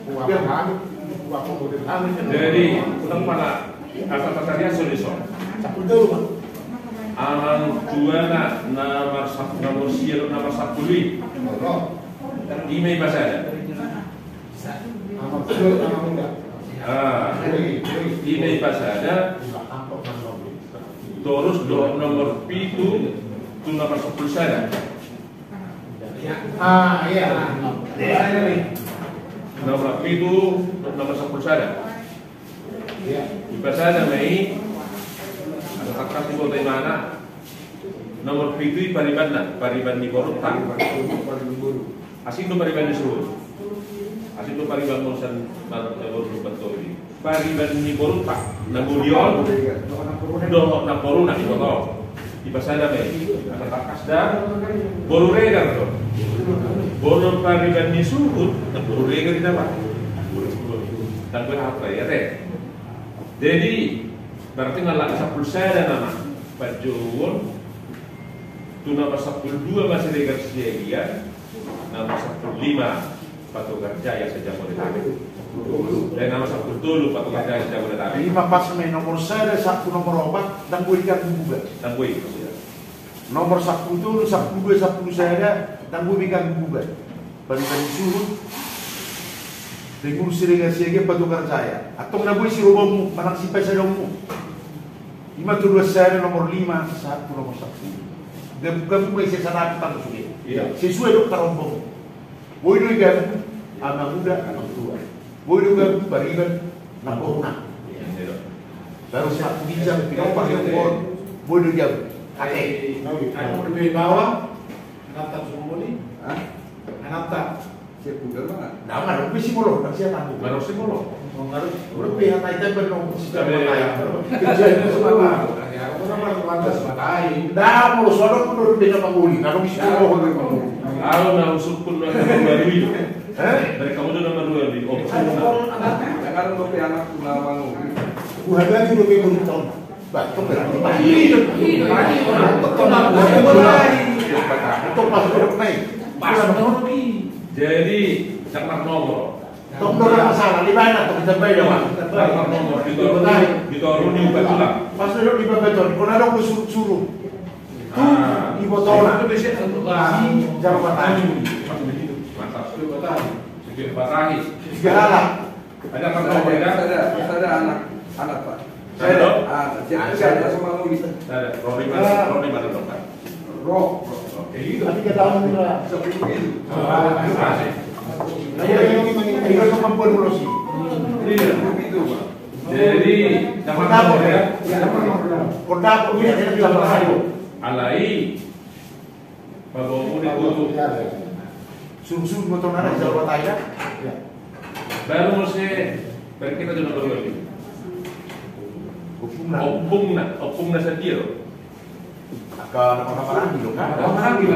tu aha, tu akomodir kami. Jadi, unang pala, asa tatarias so dison. Sampulu tolu, Pak. Amang tuana, na marsap-, nomor sia, na marsampulu i. Ima ipasada. Amang tua, amang muda. Ah, ima ipasada. Torus dohot nomor pitu, tu na marsampulu sada. Ah, iya. Nomor pitu, nomor sampulu sada. Iya. Ipasada ma i. Asa tangkas diboto imana. Nomor pitu i paribanna, pariban ni borunta. Asing do pariban ni suhut. Asing do pariban molo sian mar-, eh, boru dohot bantogi. Pariban ni borunta. Na muli on. Dohot na boruna, iboto. Dipasada ma i. Angka tangkas da. Boru regar do. Molo pariban ni suhut, na boru regar i nama. Tangkas hata ya te. Jadi, berarti ngalak sampulu sada nama. Panjouon. Tu nomor sampulu dua ma Siregar Siagian, nomor sampulu lima Patogar Jaya se-Jabodetabek. Dan nomor sampulu tolu Patogar Jaya se-Jabodetabek. Ima pas ma i nomor sada, sampulu nomor opat, ndang boi diganggu gugat. Ndang boi. Nomor sampulu tolu, sampulu dua, sampulu sada, ndang boi diganggu gugat. Pariban ni suhut, pengurus Siregar Siagian Patogar Jaya. Antong na boi sirobanmu, manang sipasadaonmu. Ima tu dua sada nomor lima, sahat tu nomor sampulu. Gabung-gabung ma i sian sada tu tanggo sude. Iya. Sesuai do karombong. Boi do digabung, amang uda, amang tua. Boi do digabung, pariban, na boruna. Iya. Baru sahat tu ginjang, pinompar ni ompung on, boi do digabung. Ate. Anu, anu, anu, bawa. Anakta sumomoni? Hah? Anakta? Siap udah mana? Nah, nggak ada bisi molo, nggak siap aku. Nggak ada bisi molo. Oh, nggak ada. Udah, pi, hata itu benar, si Tabe. Tabe. Kerja itu semua, Pak. Ya, aku kan baru pantas, Pak. Tai. Dah, molo sono pun udah beda panguli. Kalau bisa, nah, molo udah panguli. Kalau nggak usuk pun udah baru itu. Hah? Dari kamu tuh nomor dua nih. Oh, saya benar. Mau anak, jangan mau pi anak, tuh nama mau. Gua ada di dua puluh tahun. Bah, tong berarti pas. Iya, iya, iya. Tong pas, tong pas, tong pas. Jadi, jangan nomor. Tong dua masalah, di mana tong jambai dah, Pak? Jangan nomor, di Toru, di Toru ni ubat tulang. Pas duduk di Babeton, kau nadong ku suruh-suruh. Tu, ah. Di Botona. Itu biasanya untuk, ah. Si Jawa Tani. Mantap. Jawa Tani. Jawa Tani. Segala. Ada apa, ada, ada, ada anak, anak, Pak. Ada, dong? Ah, siapa, siapa sama Uli? Ada. Roni mana, ah. Roni mana, dong, Pak? Ro, Ro, Ro. Oke, gitu. Tapi dia tahu, Pak. Seperti itu. Ah, terima kasih. Ayo, ayo, ayo, ayo, kemampuan dulu sih. Iya. Begitu, Pak. Jadi, jangan nomor, ya. Kota, kota, ya, kita bisa bersaing. Alai. Paboa muli tu. Sungsung motor nana jauh bataya. Baru muse berkita jona baru lagi. Ompungna. Ompungna, ompungna sadia do. Angka nama-nama lagi do kan? Nama lagi do.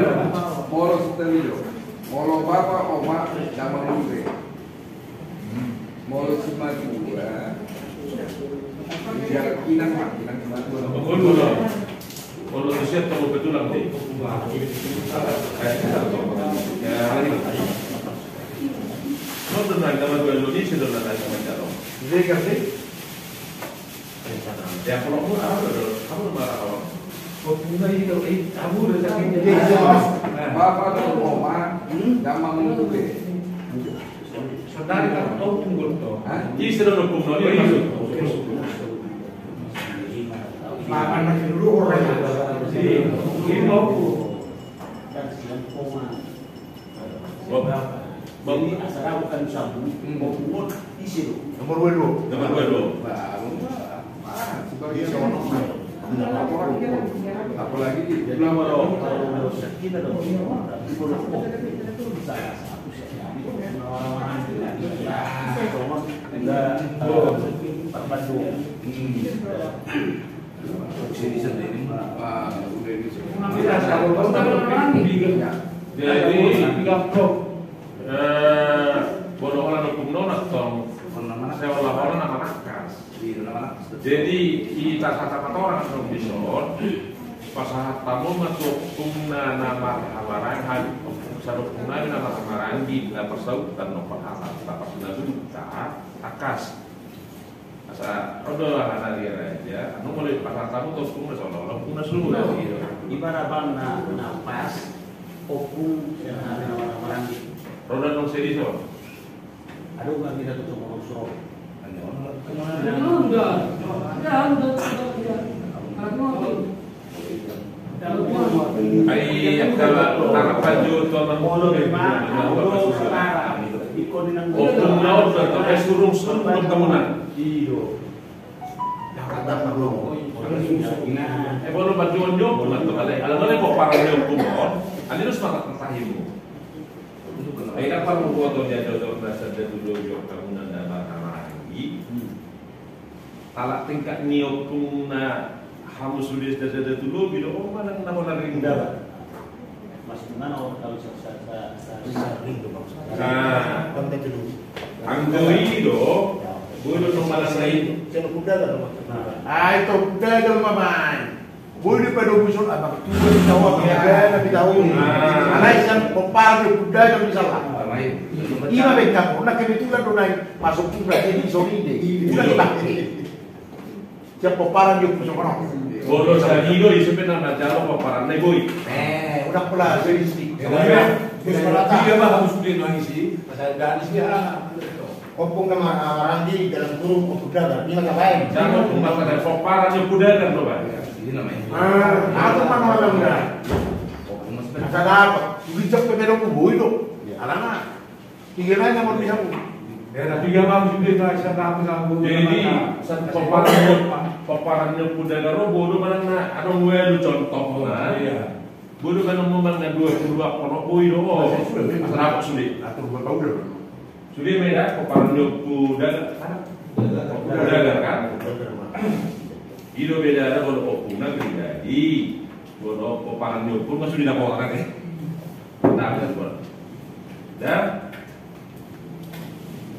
Molo sitari do. Molo bapa, oma, nama muse. Molo simatua. Ya, inang ma, inang simatua. Betul, betul. Molo tu siap tau betulan deh. Ya, lagi. Lo benar, nama dua Indonesia, lo benar, nama dua. Jadi, kan, sih? Ya, kalau mau, apa, apa, apa, apa? Bapa dohot oma, nama muse. Saudari kan tau tunggul to. Hah? Ise do ompungna on? Ise. Makan nasi dulu orang. Ini mau. Jadi asal aku kan sambung, hmm, mau pungut, isi lu. Nomor dua puluh. Nomor dua puluh. Baru, ah, sebagai orang. Apalagi di, belum ada orang. Kita dong. Salah satu sih. Orang-orang itu ya. Enggak, eh, terbantu. Hmm. Jadi, eh, molo holan ompungna on, tong, seolah-olah nama tangkas. Jadi, i pasahat hamu ma tu ompungna na marhaha maranggi, ompungna na marhaha maranggi, na parsautan, na parhaha, na parsinabuta, tangkas. Asa, ro do aha na dia raja, anu mulai pasahat hamu tu ompungna, seolah-olah ompungna suhut. Iya. Ibarat bang na, na pas, ompung, ya, na, na, na, na, ro do nang sedison. Aduh, nggak kita tutup ngomong suruh. Ai, angka tarpajut tu amang. Molo memang, molo sekarang. Ompungna on, tapi surung-surung, surung kamu na. Iyo. Jakarta perlu. Eh, bolo baju onjok, bolo tu kale. Ala bale pomparan ni ompu on. Ani terus mata tahimu. Ai na paruboto dia dodok na sada tulo jok kamu nanda barang lagi. Ala tingkat ni ompu na hamu sude sada tulo bilo, oh, manang na bola ring. Maksudna, kalau sa-, sa-, sa-, sa-, sa-, ring do maksudna. Nah. Konten dulu. Anggo i do, boi do nang manang na i. Kalau kuda kan maksudna. Ah, itu kuda kan mamai. Boi do pado musul abang tu di tahu apa. Iya. Kuda na di tahu. Ah. Alai sian pomparan ni kuda kan bisa lah. Alai. Ima bengkak, na kebetulan do nai masuk kuda jadi sorry deh. Iya. Kuda dipakai. Sian pomparan ni ompu songon on. Bolo sadido i sepe na manjalo pomparan na i boi. Eh, udah pula serius di. Iya, iya. Terus merata. Iya, bah, harus beli nang isi. Masa ada isi, ah. Ompung nama, ah, maranggi dalam kurung ompu dagar. Ini mata baik. Jangan ompung mata dari pomparan ni ompu dagar lo, bah. Ini namanya. Ah, aku mana orang dah. Ompung mas. Ada apa? Udah cek pemelo boi do. Iya. Alana. Tiga nai na molo bisa. Ya, na tiga mau sude na isa na aku sanggup. Jadi, pomparan ni, pomparan ni ompu dagar ro, boi do manang na, adong ualu contoh na. Iya. Boi do manang mo manang na dua pulu dua kono boi do. Masih sulit. Masih sulit. Atur dua tahun dah. Sude ma i da, pomparan ni ompu dagar. Ompu dagar kan? I do bedana molo ompu na pribadi. Molo pomparan ni ompu ma sude na pomparan, eh. Nah, betul. Dah?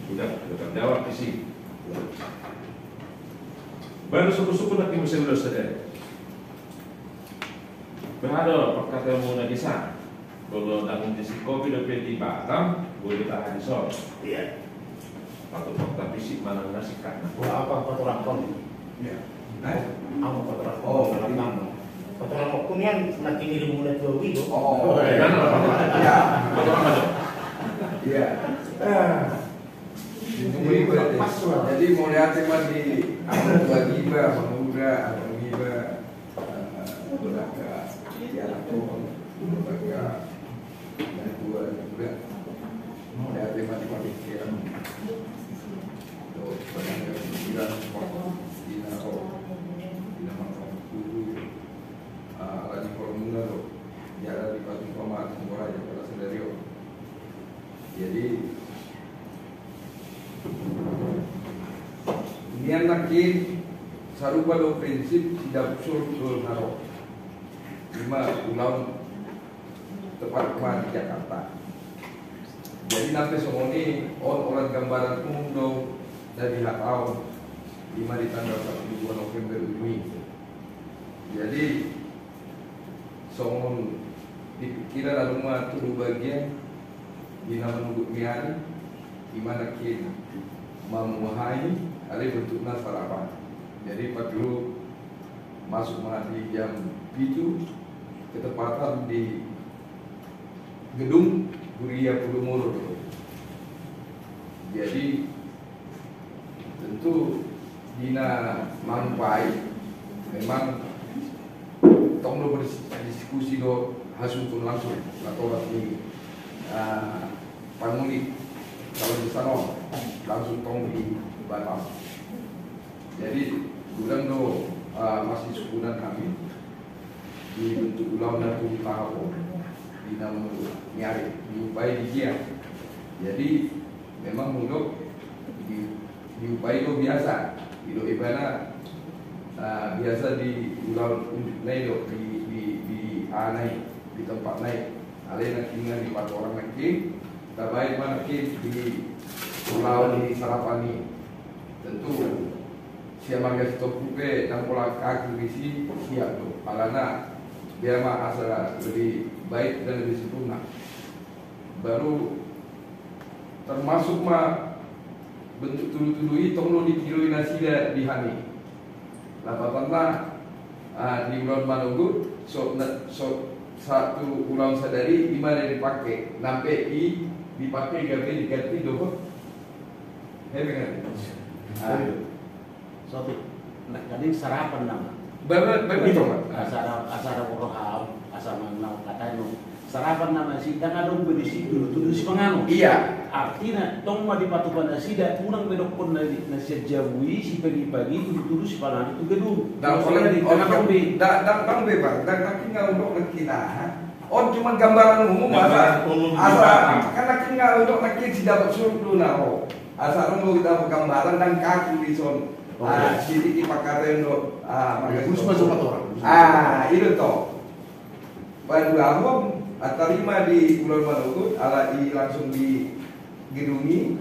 Sudah, sudah terjawab di sini. Baru suku-suku nanti mesti ulas saja. Bah, ada perkataan mau lagi sa. Kalau dalam di si kopi dope di Batam, boleh tahan di son. Iya. Atau fakta fisik manang na singkatna. Wah, apa, apa tuh rampon? Iya. Eh? Apa, apa tuh rampon? Oh, rampon. Apa tuh rampon? Kunian nanti ngirim mulai dua minggu. Oh, iya. Iya. Iya. Eh. Jadi, jadi mauliate ma di Amang Uda, Amang Uda, Amang Iba, eh, Uda ka, ya, Amang Uda ka, dan dua juga. Mauliate ma di panitia. Tuh, pada pikiran, ina, oh, ina, Amang Uda. Ah, lagi formula lo. Jadi di pagi pemati, mulai dari sadari, oh. Jadi, nian nangkin sarupa do prinsip si Dapsur Dol Naro. Ima ulaon tepat ma di Jakarta. Jadi, nang pe songon i, on olat gambaran umum do na dihatahon, ima di tanggal sapuluh dua November ujung i. Jadi, songon di pikiran adong ma tolu bagian di na manugut ni ari, ima nangkin mamuhai, alai bentukna sarapan. Jadi, parjolo masuk ma di jam pitu, ketepatan di gedung Huria Podomoro do. Jadi, tentu di na mangupai, memang tong do berdiskusi do hasuhuton langsung, natoras ni, ah, pangoli, kalau di sana langsung tong di Batam. Jadi, godang do, ah, masih sukunan kami di bentuk ulaon na tu tahap on, di na manugut ni ari, diupai di dia. Jadi, memang molo di, diupai do biasa, di do ibana, ah, biasa di ulaon unjuk na i do, di, di, di, ah, na i, di tempat na i. Alai nangkin di patorang nangkin, tabaen ma nangkin di ulaon di sarapan i. Tentu, sian marga Sitompul pe, ndang pola akur disi, siap do. Alana, dia ma asa lebih baik dan lebih sempurna. Baru termasuk ma bentuk tudu-tudu i tong do ditiroi nasida di hami. Lapatanna, ah, di ulaon manugut, so, na, so, satu ulaon sadari, ima na dipake, nang pe i dipake gabe diganti dohot. Hei, dengar. Ah. Sotik, na, tadi sarapan nama. Baru, baru itu, Pak. Asara, asara uroham, asara mengenal katanya. Sarapan nama si, ndang adong be disi tudu-tudu sipanganon. Iya. Artina tong ma dipatupa nasida, unang be dokkon na, na sian jabu i, sipagi-pagi tudu-tudu sipanganon tu gedung. Ndang, ndang, ndang be, Bang, ndang, nangkin nga undok nangkin aha. On cuma gambaran umum, asa, kan nangkin nga undok nangkin si dapot solu na ro. Asa ro mau kita gambaran dan kaku di son. Oke. Ah, sidik di pakaten do, ah, magas. Khusus masuk aturan. Ah, itu toh. Paduahon, ah, tarima di ulaon manogot, alai langsung di gedung i,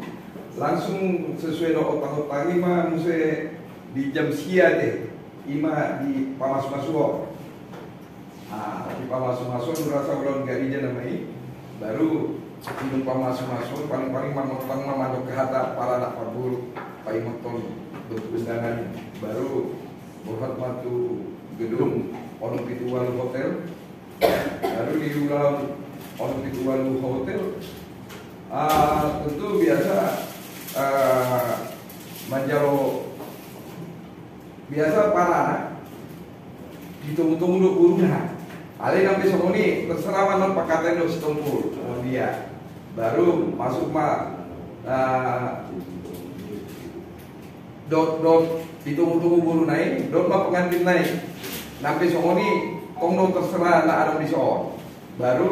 langsung sesuai do otang-otang i ma muse di jam sia te, ima di pamasu-masuon. Ah, di pamasu-masuon, rasa ulaon gareja nama i, baru di pamasu-masuon, paling-paling mangotang ma mandok hata paranak parboru, paingothon do undangan, baru borhat ma tu gedung onom pitu ualu hotel. Baru di ulaon onom pitu ualu hotel, ah, tentu biasa, ah, manjalo biasa paranak, ditomu-tomu do boruna. Alai nang pe songon i, terserah ma non pangkataion do sitompul, songon dia. Baru masuk ma, ah, dot, dot, ditomu-tomu boruna i, dot ma pengantin na i. Nang pe songon i, tong do terserah na adong di son. Baru,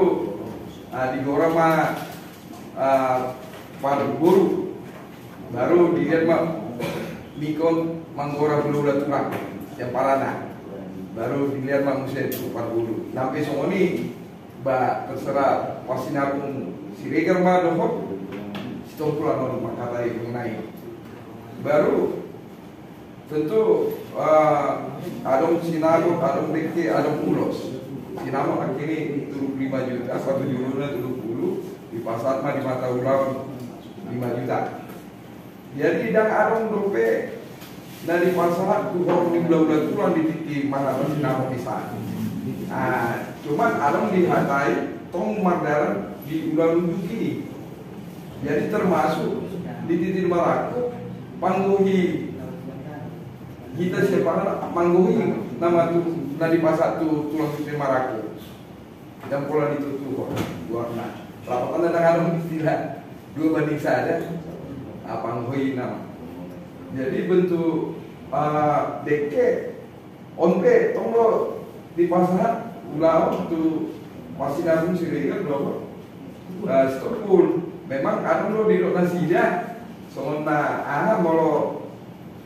ah, digora ma, ah, parboru. Baru dilihat ma, ingkon manggora hula-hula tulang sian paranak. Baru dilihat ma muse tu parboru. Nang pe songon i, ba terserah parsinabung Siregar ma dohot sitompul annon mangkatai na i. Baru tentu, ah, adong sinamot, adong dengke, adong ulos. Sinamot angka i turuk lima juta, apa tujuh puluh, tujuh puluh, dipasahat ma di mata ulaon lima juta. Jadi ndang adong dope na dipasahat tu horong ni hula-hula tulang di tingki manang sinamot i sa. Ah, cuman adong dihatai tong mardalan di ulaon unjuk i. Jadi termasuk di tingki marangkup panggohi hita sian paranak, panggohi nama tu na dipasahat tu tulang tingki marangkup. Ndang pola ditutuhon goarna. Rapatanna ndang adong istilah dua banding sada. Ah, panggohi nama. Jadi bentuk, ah, dengke on pe tong do dipasahat ulaon tu parsinabung Siregar dohot, ah, sitompul. Memang adong do didok nasida songon na aha molo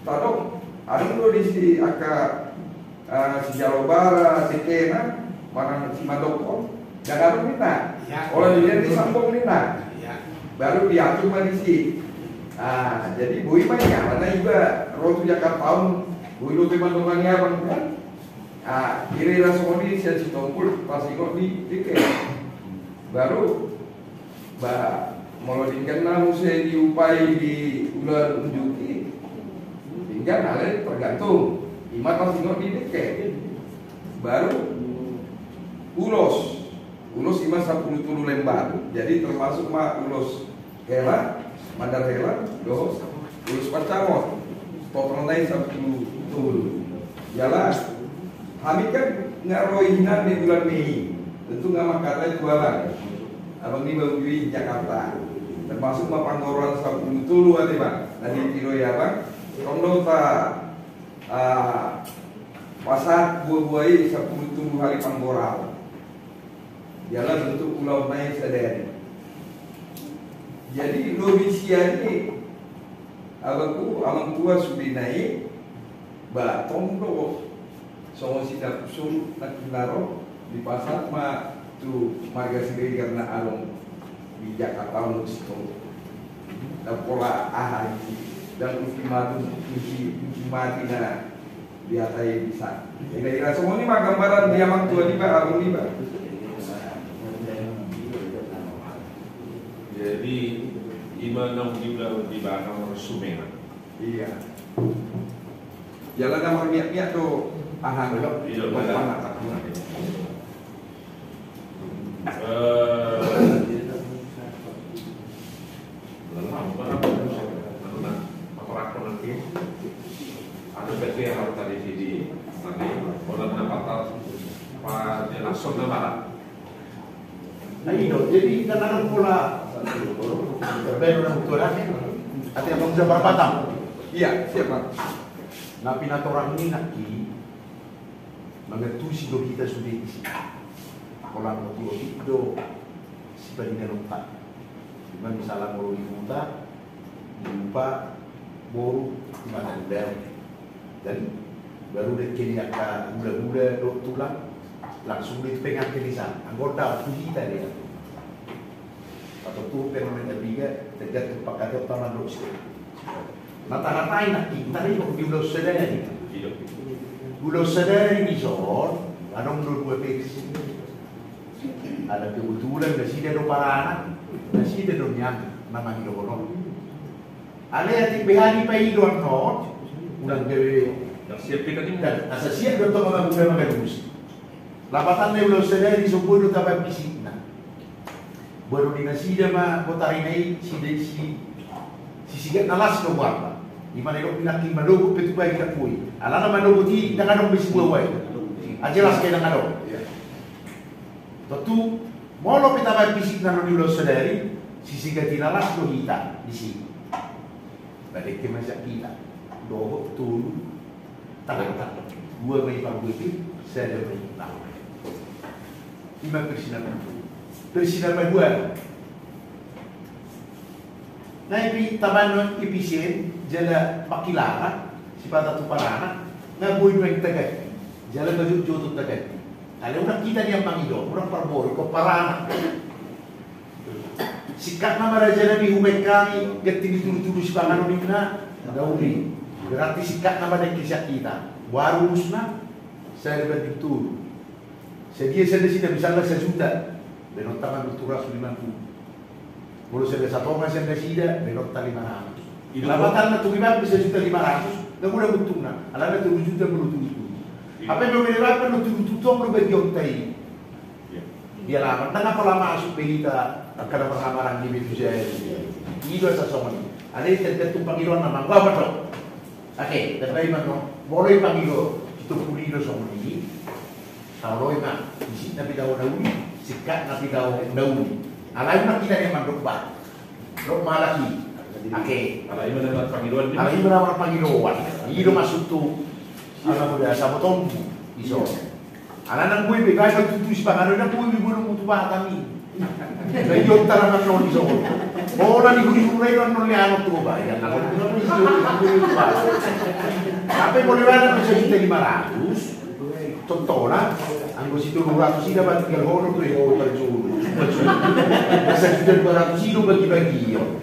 tadok, adong do disi angka, ah, sijalo bara, dengkena, manang simandokkon, ndang adong ninna. Iya. Olo dilihat di sambong ninna. Iya. Baru diatur ma disi. Ah, jadi boi ma i, alana iba ro tu Jakarta on, boi dope mandongani abang kan. Ah, ira-ira songon i sian sitompul, pasingot di dengke. Baru, ba, molo dengke na muse diupai di ulaon unjuk i, dengke na lain tergantung. Ima pasingot di dengke. Baru, ulos. Ulos ima sampulu tolu lembar. Jadi termasuk ma ulos hela, mandar hela, dohot ulos pansamot. Totalna i sampulu tolu. Jala hami kan nga ro i hinan di bulan Mei. Tentu nga mangkatai tu abang. Abang niba uju i Jakarta. Termasuk ma panggoraan sampulu tolu ate, Bang. Na ditiloi abang. Tong do ta, ah, pasahat buabua i sampulu tolu hali panggoraan. Jala bentuk ulaon na i sadari. Jadi lobi sian i, abangku, amang tua sude na i, ba tong do songon si dapot solu na kinaro, dipasahat ma tu marga Siregar na adong di Jakarta on, sitong. Ndang pola aha i, ndang ultimatum, ulti-, ultimatum na dihatai bisa. Ira-ira songon i ma gambaran di amang tua niba, abang niba. Jadi, ima naung diula di bana marsumengan. Iya. Jala na marmiak-miak do aha. Iya, panas. Eh, Anu, nanti ada bete harus tadi di, tadi, orang dapat, apa, dia langsung nama. Nah, i do, jadi kan adong pola terbaru na mutu ada. Ate, abang bisa berpatang. Iya, siap, Bang. Na pinatorang ni nangkin, mangantusi do hita sude disi. Pola otik-otik do sipanindanonta. Ima misalna molo di huta, di upa, boru, di mata uda. Jadi baru dengke ni angka hula-hula dohot tulang, langsung do i tu pengantin i san. Anggo ndang, tu hita do i. Atau tu pe na main abiga, tergantung pangkataion taman dohot si. Na taratai nangkin, taratai di ulaon sadari. Ulaon sadari dison, adong do dua versi. Ada kebetulan nasida do paranak, nasida do nian na mangidohon on. Alai atik beha dipaido annon, unang gabe. Ndang siap hita ni. Ndang, asa siap do tong anak muda mangalusi. Lapatanna ulaon sadari so boi do tabaen fisikna. Baru di nasida ma botarina i, si, si, si sigat na las do goarna. Ima na didok nangkin manogot pe tu bahi ndang boi. Alana manogot i ndang adong be sibuabua i. Ah, jelas ke ndang adong. Tontu molo pe tabaen fisikna annon di ulaon sadari, si sigat i na las do hita disi. Ba dengke ma sian hita dohot tolu tangan. Dua ma i panggupi, sada ma i laho. Ima versi na parjolo. Versi na paduahon, na i pe tabaen on i pe sian jala mangkilala sipata tu paranak, na boi nuaeng taganti jala manjotjot taganti. Alai unang hita nian mangido, unang parboru, ingkon paranak. Singkatna ma, raja nami, hubaen hami ganti ni tudutudu sipanganon, ninna. Na uli. Berarti singkatna ma dengke sian hita, boha rumusna? Sada banding tolu. Sadia sian nasida? Misalna sajuta, baenonta ma tolu ratus lima puluh. Molo sada satonga sian nasida, baenonta lima ratus. Lapatanna tung ibaen pe sajuta lima ratus, na godang untungna. Alana tolu juta molo tudutudu. Hape molo ibaen pe tudutudu, tong do bagionta i. Di alaman, ndang pola masuk be hita angka na marhahamaranggi be tu jabu. I do asa songon i. Alai tergantung pangidoanna ma, boha ma do. Oke, tabaen ma annon. Molo i pangido, ito puli do songon i. Taoloi ma, fisikna pe tao na uli, singkatna pe tao na uli. Alai unang hita nian mandok ba. Dok ma halak i. Oke. Alai ima na marpangidoan. Alai ima na marpangidoan. I do maksudhu. Anak muda, sabotonmu. Iso. Alana ndang boi be, baen ma tutu sipanganon, ndang boi be boanonmu tu Batam i. Ba i do taraman on, iso. Pola ni huri-huri do annon, leanon tu Batam. Hape molo ibaen pe sajuta lima ratus. Tontona, anggo si tolu ratus i dapat tinggal hono tu, eh, oh, parjolo. Sajuta dua ratus i do bagi-bagion.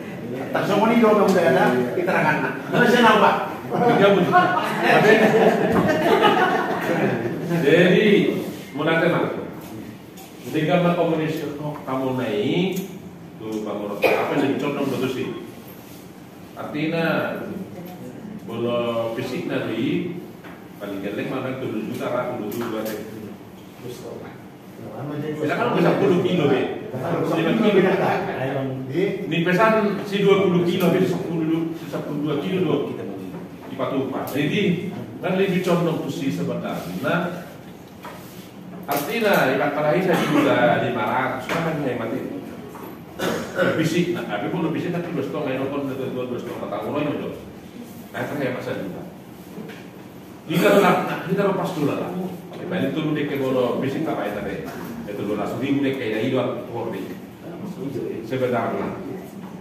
Tarsongon i do, anak muda, keteranganna. Ima sian au, Pak. Jadi, mauliate ma. Denggan ma komunikasi hamu na i tu pamoruonta, apa na dicondong do tusi. Artina, molo fisikna do i, paling gelleng ma tolu juta ra, tolu juta dua ratus. Misalkan bisa sampulu kilo be. Lima kilo. Ni pesan si dua puluh kilo be, sampulu, sampulu dua kilo do dipatupa. Jadi, kan lebih condong tusi sebenarna. Artina, iba angka na i sajuta lima ratus, kan hemat i. Fisikna, tapi molo fisikna dua setengah, i nonton dua, dua setengah tahun, oi, molo. Nah, kan hemat sajuta. Hita do lah, nah, hita do pas do lah. Dibanding tolu dengke molo fisik apa ya tadi? Itu dua ratus ribu dengke, ya, i do hori. Sebenarna.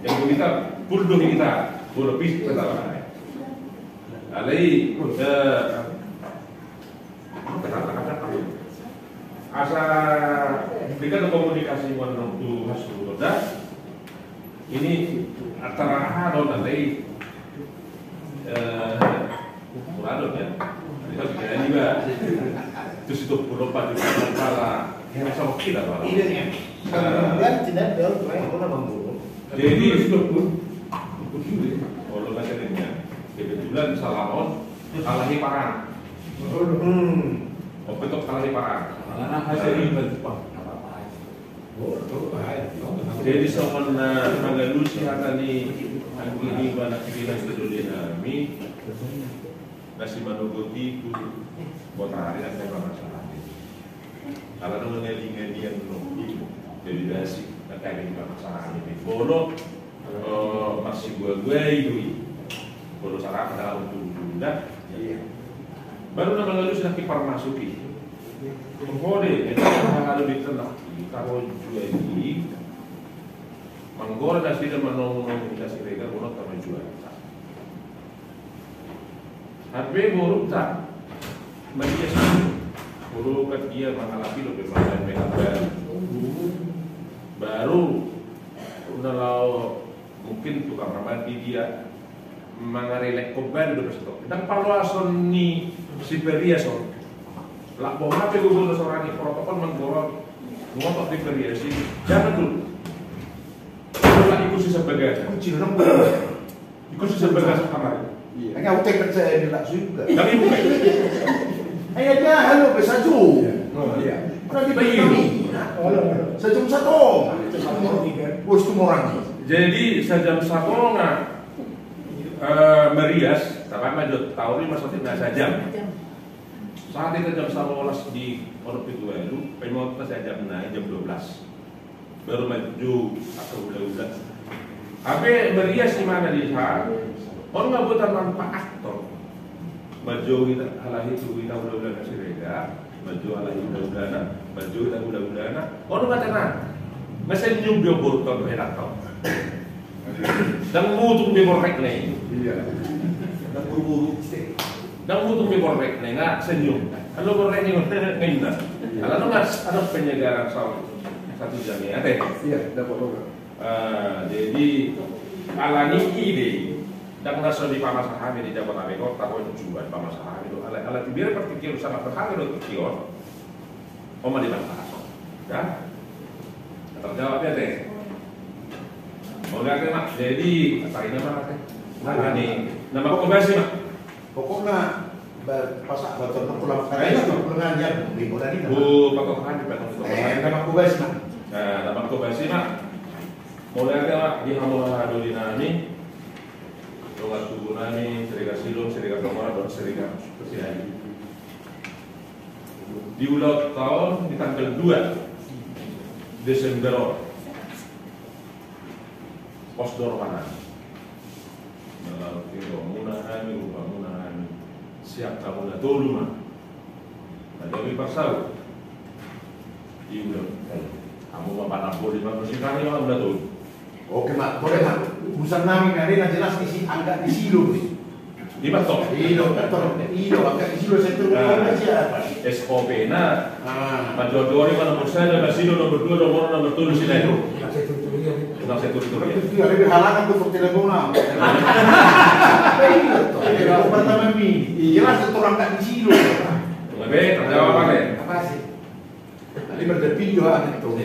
Yang kita, full do hita, molo fisik tetap. Alai, eh, Asa, denggan do komunikasi muna tu Hasrul Huda. Ini antara aha do nanti, eh, murado ya. Kita bisa juga. Terus itu pura pada pala. Ya, sama kita, Pak. Iya, iya. Kalau kemudian tidak ada orang yang pernah membunuh. Jadi, kalau nanti kebetulan salah on, Kalahi paranak. Hmm. Ope tong kalahi paranak. Jadi songon na mangalusi hata ni anggi ni anak ni na di doli nami, na simanogot i tu botari, na sai mamasalahi. Ala na mangadi-ngadian nongki. Jadi basi, na kami di pamasaran i. Molo, eh, marsibuabuai do i. Molo salah na untung tunda. Iya. Baru na mangalusi na parmasuk i. Molo, eh, na hahalo di ternak i, taho jual i. Manggora nasida manomu-nomu di Siregar, bono tama jual. Hape borunta, Matias, boru kan dia mangalap i dope, mangalap i dope. Baru na laho mungkin tukang ramandi dia, mangarelek kobali dope sato. Ndang paloason ni si Perias on. Lak boha pe gubernur sorani protokol manggora, ngotot di Perias i. Jangan dulu. Coba ikut si sebagai. Kunci dong. Ikut si sebagai kamar. Iya. Hanya utek percaya di lak suyu juga. Tapi bukan. Hanya dia halo be sajo. Oh, iya. Pernah di Bali. Sajam satonga. Bos tu orang. Jadi sajam satonga, eh, Merias, tabar na jo tauri maksudnya sajam. Saat itu jam sabolas di Pondok Pitu Walu, paimauta sajam nai jam dua belas. Baru maju angka hulahula. Hape Merias imana di sa, on nga botan manfaat on. Maju hita, halahi tu hita hulahula na Siregar, maju halahi hulahulana, maju hita hulahulana. On nga tenang. Nga senyum dia borukta dohot anakta. Ndang mutung be borrekna i. Iya. Ndang buru-buru. Ndang mutung be borrekna i, nga senyum. Halo borrekna i, nga inna. Iya. Alana nga adong penyegaran sa-, satu jam i, ate. Iya, dapat orang. Eh, jadi, alani i do. Ndang na so di pamasa hami di Jabodetabek on, taho jual pamasa hami do. Ala, ala tu biar partingkian sangat berharga do tingki on. Oma di bangsa. Ya. Terjawab ya, Teh? Oke, oke, Mak. Jadi, apa ini, Mak, Teh? Nah, ini nama kobasi, Mak. Pokokna, ba-, pasak baton, nak pulang. Nah, itu. Pulang aja, beli bola di. Bu, patok hadi, patok, patok. Eh, nama kobasi, Mak. Nah, nama kobasi, Mak. Mulai aja, Mak, di hamu hahadoli nami. Dongan tubu nami, Siregar Silom, Siregar Dongoran, Siregar Siahaan. Di ulaonta on di tanggal dua Desember on. Pos do roha nami. Molo tingki rohamuna hami, rupamuna hami. Siap hamu na tolu ma. Na gabe parsaut. Di ulaonta on. Hamu ma panamboli ma, molo sihari ma hamu na tolu. Oke, Mak. Boleh, Mak. Urusan nami, nami na jelas di si-, angka di Silo, bos. Di Batok. Ido, Batok. Ido, angka di Silo, saya turun. Nah, siapa? S O P-na. Ah. Major-jori ma nomor sada, Basilo nomor dua, nomor, nomor tolu, sila itu. Nggak saya turun, turun, ya. Itu ya, lebih halangan tuh, telepon, ah. Iya, tuh. Iya, pertama ini. Jelas itu angka di Silo. Lebih, terjawab apa, ya? Apa sih? Tadi berdepi juga ada tuh.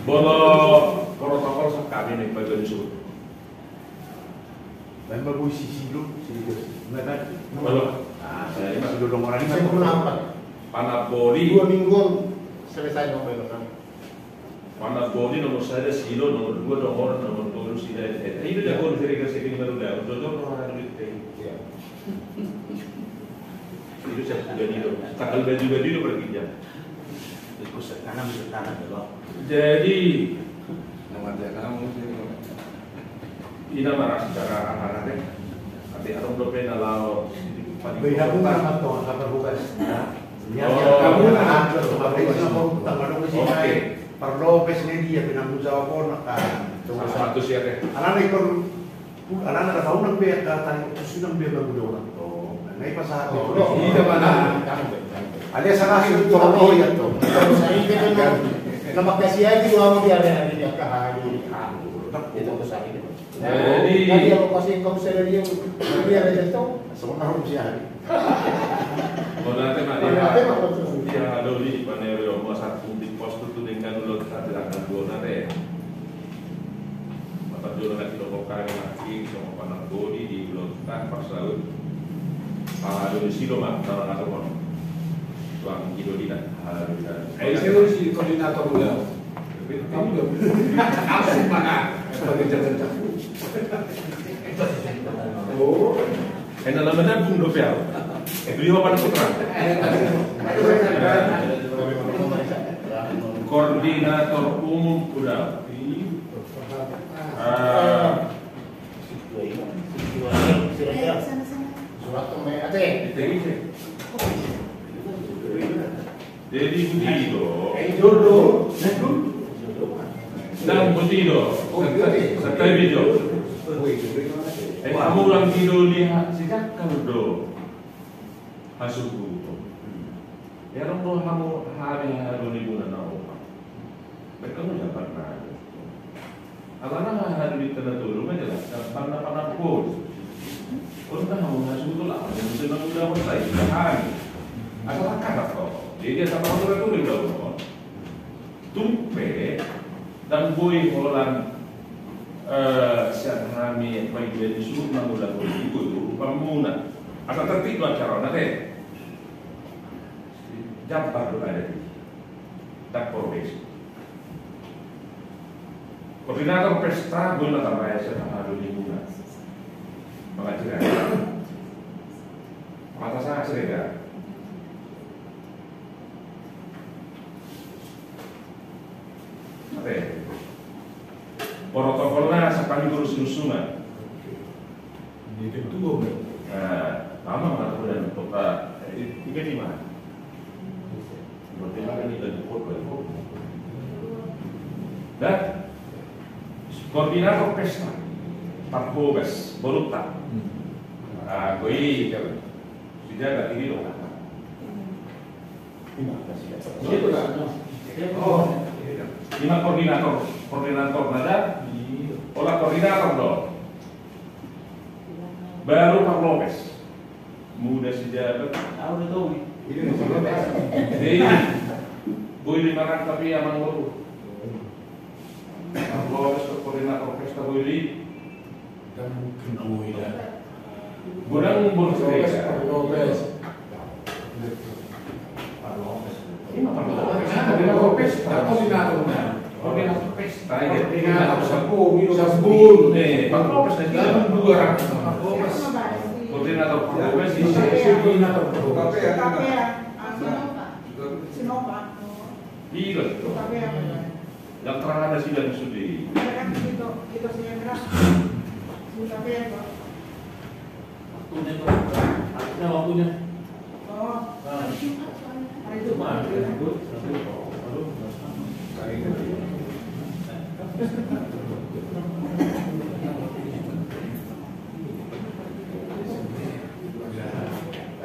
Molo protokol sa hami ning bagian suhut. Memang gue si Silo, si Silo. Nah, kan? Halo. Nah, saya ini Silo Dongoran ini. Saya pernah apa? Panamboli. Dua minggu selesai nomor kan. Panamboli nomor sada Silo, nomor dua Dongoran, nomor tolu Siahaan. Eh, itu jago di Siregar, Siregar baru dah. Jujur, orang ada duit, eh. Iya. Itu saya sudah di lo. Tanggal baju-baju lo pergi jam. Ikut sekarang, sekarang, ya, Bang. Jadi, nama dia kamu sih? Ina marah secara anak-anak, ya. Tapi ada belum pernah lau. Beda pun nama tuh, kabar hukas. Ya. Oh. Kamu anak, kabar hukas. Kabar hukas. Oke. Parlopes ne dia, penanggung jawab on, kan. Sama satu siap, ya. Anak ikut Alana na tahu nang be angka tani, khusus nang be baru dia orang to. Nah, ini pas aku. Oh, iya, mana? Alias salah sih, tolong, oh, iya, to. Nama kasih aja, gua mau dia ada di angka hari. Itu pesan ini. Jadi, tadi aku kasih kau saya dia, dia ada jatuh. Semua harus siap. Molo ate ma, dia, dia doli, panero, mau satu di pos tu, tu dengan dulu, satu akan dua nate. Mata dulu nanti lo kau kaya nanti, sama panamboli di ulo, kan, parsaut. Ah, dulu Silo, Mak, kalau nggak tahu, Mak. Tuang Ido Dina. Ah, Dina. Eh, saya si koordinator ulo. Kamu udah. Langsung mana? Sebagai jalan jalan. Oh. Enak lama dah, Bung, dope au. Eh, beli apa, Putra? Koordinator umum uda. Ah. Jadi butido. Nang butido. Santai bijo. Eh, hamu ulang tido lihat sejak kalau do. Hasuhuton. Ia adong do hamu hami haha doli muna na opat. Baen hamu jambar nai. Alana haha doli ta na tolu ma jelas jambar na panampol. On da hamu hasuhuton lah hamu muse na uda on da i hami. Asa tangkas do. Jadi asa panampol na tolu uda on. Tung pe ndang boi holan, eh, sian hami paidoan ni suhut mangulahon i, boi do rupamuna. Asa tertib do acara on ate. Jambar do adat i. Ndang porges. Koordinator pesta boi ma tarbaen sian haha doli muna. Mangajar. Mata sanga sirega. Oke. Protokolna sampang guru sinusungan. Ini ketua, Bang. Nah, lama nggak kemudian kota, eh, tiga lima. Berarti mana nih, dari kota, dari kota. Dah? Koordinator pesta. Parhobas, Borutta. Ah, koi, kan. Sijaga ini dong. Ima koordinator, koordinator na da. Ola koordinator do. Baru parhobas. Muda sijaga. Jadi boi do marangkap i amang boru. Parhobas, koordinator pesta boi do i. Godang boru sirega. Ima parhobas. Koordinator pesta. Koordinator pesta. Koordinator sambung. Sambung. Eh, parhobas na dua. Koordinator parhobas. Koordinator parhobas. Iya. Yang terang ada sidang sudah. Ada kan situ, itu saya keras. Sudah apa ya, Pak? Waktunya itu, ada waktunya. Oh. Nah. Hari Jumat. Hari Jumat, ya. Baru, baru, baru.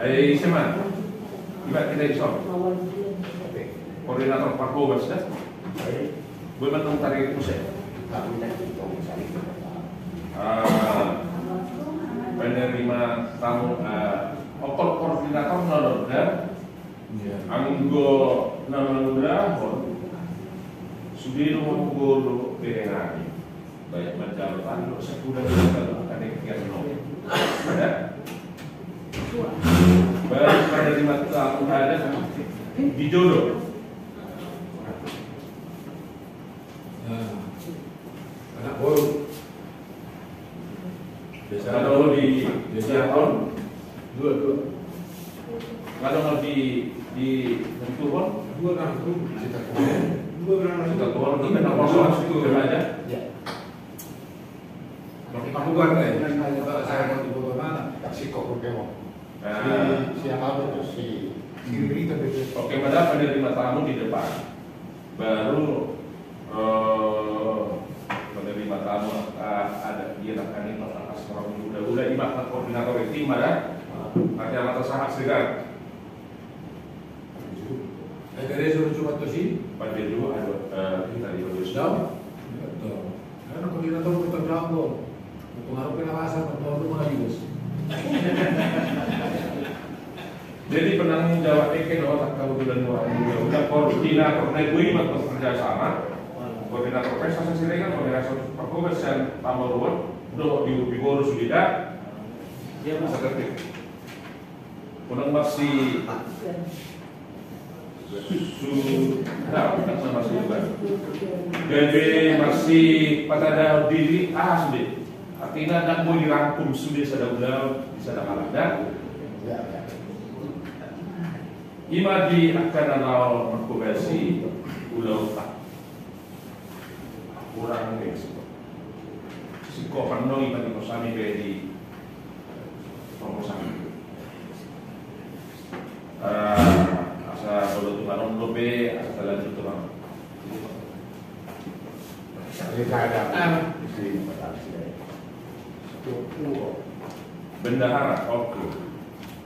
Eh, ise ma. Iba kita di son. Koordinator parhobas, ya. Boi ma tong tarik muse. Ah, penerima tamu, ah, okol koordinator na ro da. Iya. Anggo na mangulahon, sude do mangolu berenami. Baik manjalo tando, sakuda do tando, akan ikan no. Ada? Baru penerima tamu ada di jodoh. Nah, anak boru. Biasa. Ada di, di Siaton? Dua, dua. Ada di, di Turon? Dua kan, dua. Dua kan. Kita Turon, kita kosong, situ aja. Ya. Aku kan, eh, saya mau di Bogor mana? Taksi kok, oke, mau. Nah. Si, si apa tuh, si, si Rita, betul. Oke, pada penerima tamu di depan. Baru, eh, penerima tamu, eh, ada, dia nak kami, Pak, atas orang muda-muda, ini, Pak, koordinator tim, ada. Ada yang atas sangat segar. Ai gare so Jumat tusi? Pajaju, ado, eh, tadi bagus. Dao? Betul. Karena koordinator bertanggung jawab. Pengaruh pengawasan, pengaruh pengawas. Jadi penanggung jawab eke do otak kalau bulan orang muda. Udah koordinator, naik gue ikut bekerja sama. Koordinator pesta sasirengan, koordinator perkobas dan tambah ruwet. Udah di, di boru sudah. Iya, Mas. Seperti. Unang marsi su-, nah, unang marsi, gabe marsipatada diri, aha sude. Artina ndang boi dirangkum sude sada ulaon di sada halak da. Ima di angka na laho marhobas i. Ulaonta. Kurang, eh, singkopan nang i, padi pos hami pe di pos hami. Eh, asa bodo tu manon dope, asa lanjut tu manon. Ini kadang. Ah. Isi batang sini. Bendahara, oke.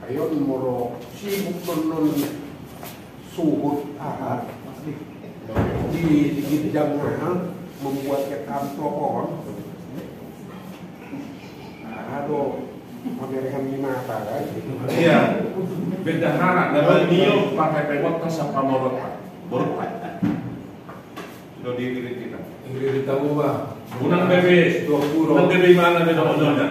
Ayo, molo sibuk do on suhut, aha, di, di ginjang, aha, membuat ke amplop on. Aha do, pamerengan di mata, kan? Iya. Bendahara, na manio parhepengonta sian pamoruonta. Borukta. Sudah diiring-iring hita. Iring-iring tamu, bah. Unang gabe, unang gabe imana be dohot nona.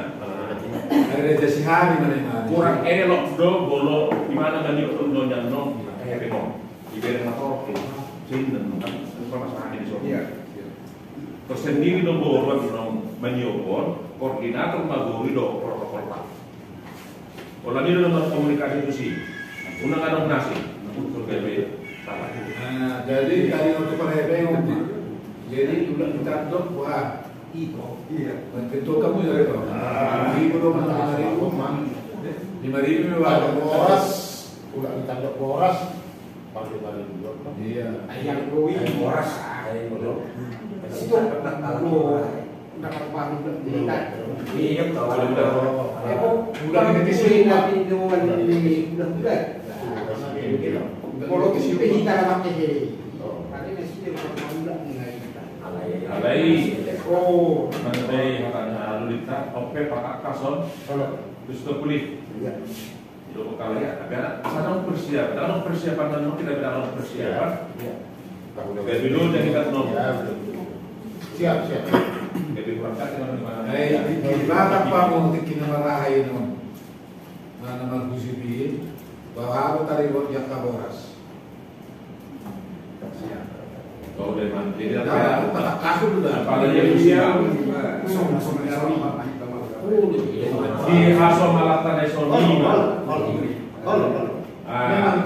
Ada jadi sihari mana imana. Kurang elok do molo imana manio dohot nona, no. Kayak bego. Ibereng na torop. Sehingga, kan, terus masalah ini, so. Iya, iya. Tersendiri do boru, no, manio on, koordinator ma boru do protokol, Pak. Olo, i do na markomunikasi tusi. Unang adong na asing. Unang gabe salah. Nah, jadi tadi untuk parhepengon, Pak. Jadi, unang ditandok, wah, itu. Iya. Bantu kamu ya, itu. Ah. Lima ribu do, Pak. Lima ribu. Lima ribu, Pak. Boras. Unang ditandok boras. Pakai balik dulu, Pak. Iya. Ayam doi. Ayam boras. Ayam boras. Situ. Dapat baru belum. Iya, tahu. Bulan ini sih, Pak. Bulan-bulan. Kalau kita pakai ini. Alai. Alai. Oh. Mantei, hatana Lolita, oke, Pak Akason. Halo. Terus ke pulih. Iya. Didok hami, ya, tapi adong persiapan, adong persiapan, dan mungkin ada adong persiapan. Iya. Gabe dulu, jadi kan, no. Ya, betul. Siap, siap. Gabe berangkat dengan gimana? Eh, di, di mana, Pak, mau bikin nama rahain, no? Mana, mana Gusipin? Bahwa aku tadi buat jaka boras. Kau deh, man. Jadi, apa ya? Apalagi yang usia. Di Haso Malata Desa lima. Ah.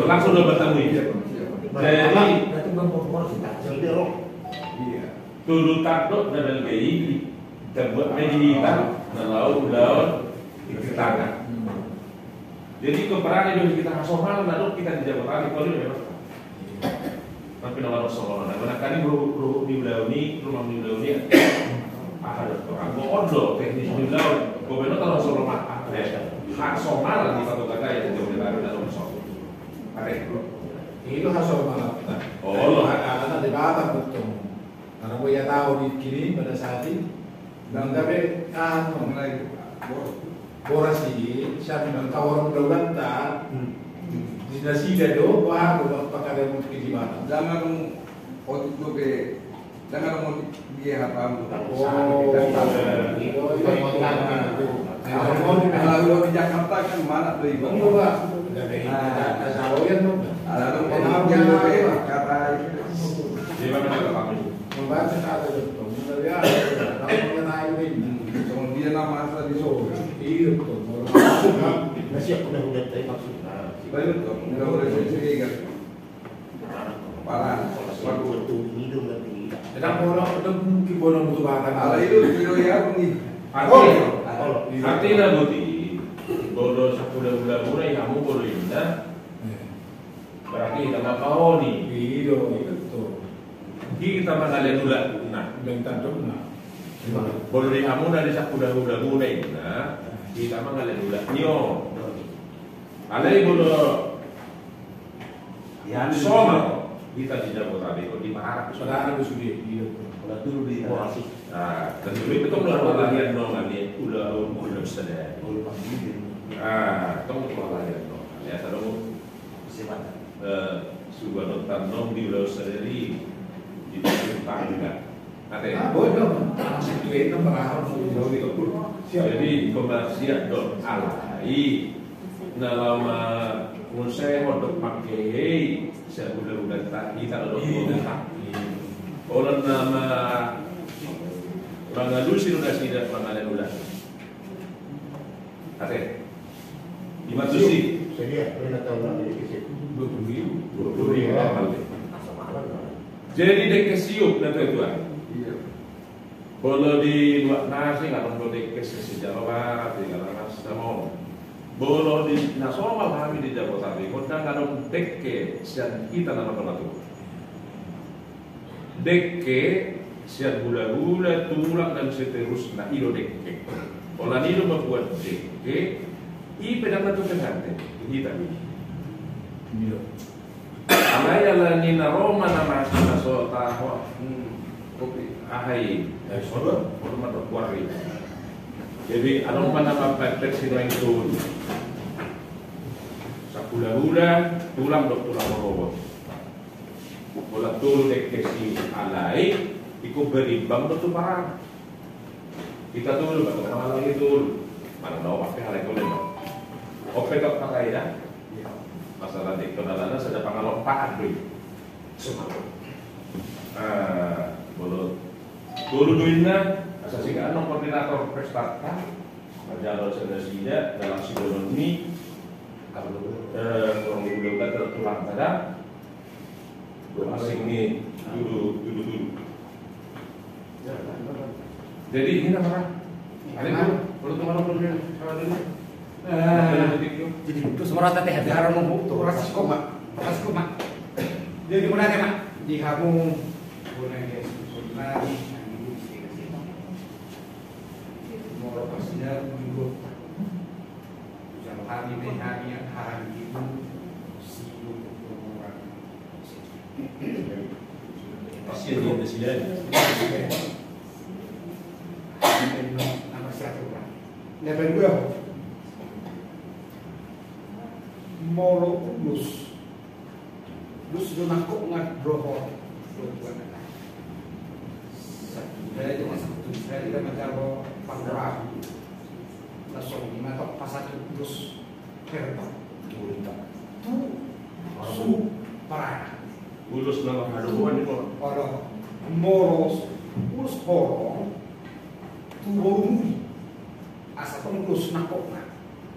Langsung dapat tamu ini. Jadi, tudu tandok dan lagi. Tabuat ma di hita na laho ulaon di tetangga. Jadi, keberanian do hita hasongaran na adong hita di Jabodetabek, kau di mana? Tapi na adong songon on. Manangkani ruhut, ruhut ni ulaon i, rumang ni ulaon i. Aha do, anggo on do teknis ni ulaon. Kau benar kalau songon on, ah, eh, hasongaran di Patuka Jaya di Jabodetabek na adong songon on. Ada itu. Itu hasongaran. Oh, lo. Ada, ada di Batak, betul. Karena gue ya tahu di kini pada saat ini, bang, tapi, ah, mengenai boras, boras ini, siapa yang tahu orang udah udah tak, hmm, di nasida do, wah, udah pakai ada mungkin di mana. Jangan mau otik do be, jangan mau dia apa, oh, iya. Kalau di Jakarta kan mana do itu? Iya, Pak. Ada, ada, ada saluran do. Ada do, kata itu. Membaca kata itu. Dia nama asal di Solo. Iya, betul. Masih aku udah, udah tadi maksudnya. Baik, betul. Udah, udah, saya curiga. Parah. Waduh. Sedang bono, udah mungkin bono butuh makan. Ala itu, itu ya, ini. Arti, artina boti, bodo sakuda-kuda muna i hamu bodo inna. Berarti hita ma paoni. Iya, betul. Hita mangalean ulaon. Nah. Bintang dong, nah. Bodo di hamu na di sakuda-kuda muna inna, hita mangalean ulaon. Nyo. Alai bodo. Iya, songon hita di Jabodetabek, di Barat. Saudara, sudah, iya. Kalau dulu di Barat. Ah, dan dulu itu kan udah lahiran nong, kan, ya? Udah, udah sadari. Ah, kan udah lahiran nong. Ya, kalau eh, sudah nonton nong di ulang sadari, di tangga. Ate. Ah, bodoh. Siap. Jadi, pemasiat dong alai. Na laho ma-, muse modok pakai, sakuda-kuda ta, hita do. Iya. Olo nama mangalusi do nasida mangalean ulaon. Ate. Ima tusi. Sedia, pernah tahu nggak dari kecil? Jadi dengke siup na tuatua. Molo di luat nasi ngadong do dengke sisi Jawa Barat, di ngadong nasi samong. Molo di na somal hami di Jabodetabek, nda ngadong dengke sian hita na mardalan tu. Dengke sian hulahula, tulang dan seterusna, i do dengke. Holan i do mambuat dengke. I pe dang na tu pesante di hita. Alai alani na ro ma na masa na so taho. Kopi ahai. Jadi adong ma na mambaen sinuaeng tolu. Sahulahula, tulang dohot tulang rorobot. Holan tolu dengke siup, alai ingkon berimbang do tu parana. Hita tolu, batu kahalang i tolu. Mana na opat pe halai tolu ma. Ope tok pakai ya. Masalah di kendalana sada pangalompaan do i. Molo tolu do inna, asa siganon koordinator pesta. Raja do sada sida dalam sidonon ni. Kurang lebih udah tertulang pada. Dua asing ni dulu dulu dulu. Jadi ini nama kan? Ada dulu. Kalau teman-teman dulu, kalau dulu. Jadi itu semua rata teh harus mau tuh. Rasis koma, rasis koma. Jadi mana ya mak? Di kamu. Mana ya? Sebenarnya yang ibu sih kasih. Mau lepas dia dulu. Jam hari ini hari yang hari itu. Sibuk orang. Pasti ada yang disini. Molo ulos, ulos do nangkok ngadrohon. Satu dari itu masuk tu saya tidak menjawab pangurang. Langsung di mata pasal ulos. Herbang. Tu su parana. Ulos na manghadohon i. Olo. Molo ulos horong tu boru muli. Asa tong ulos nangkokna.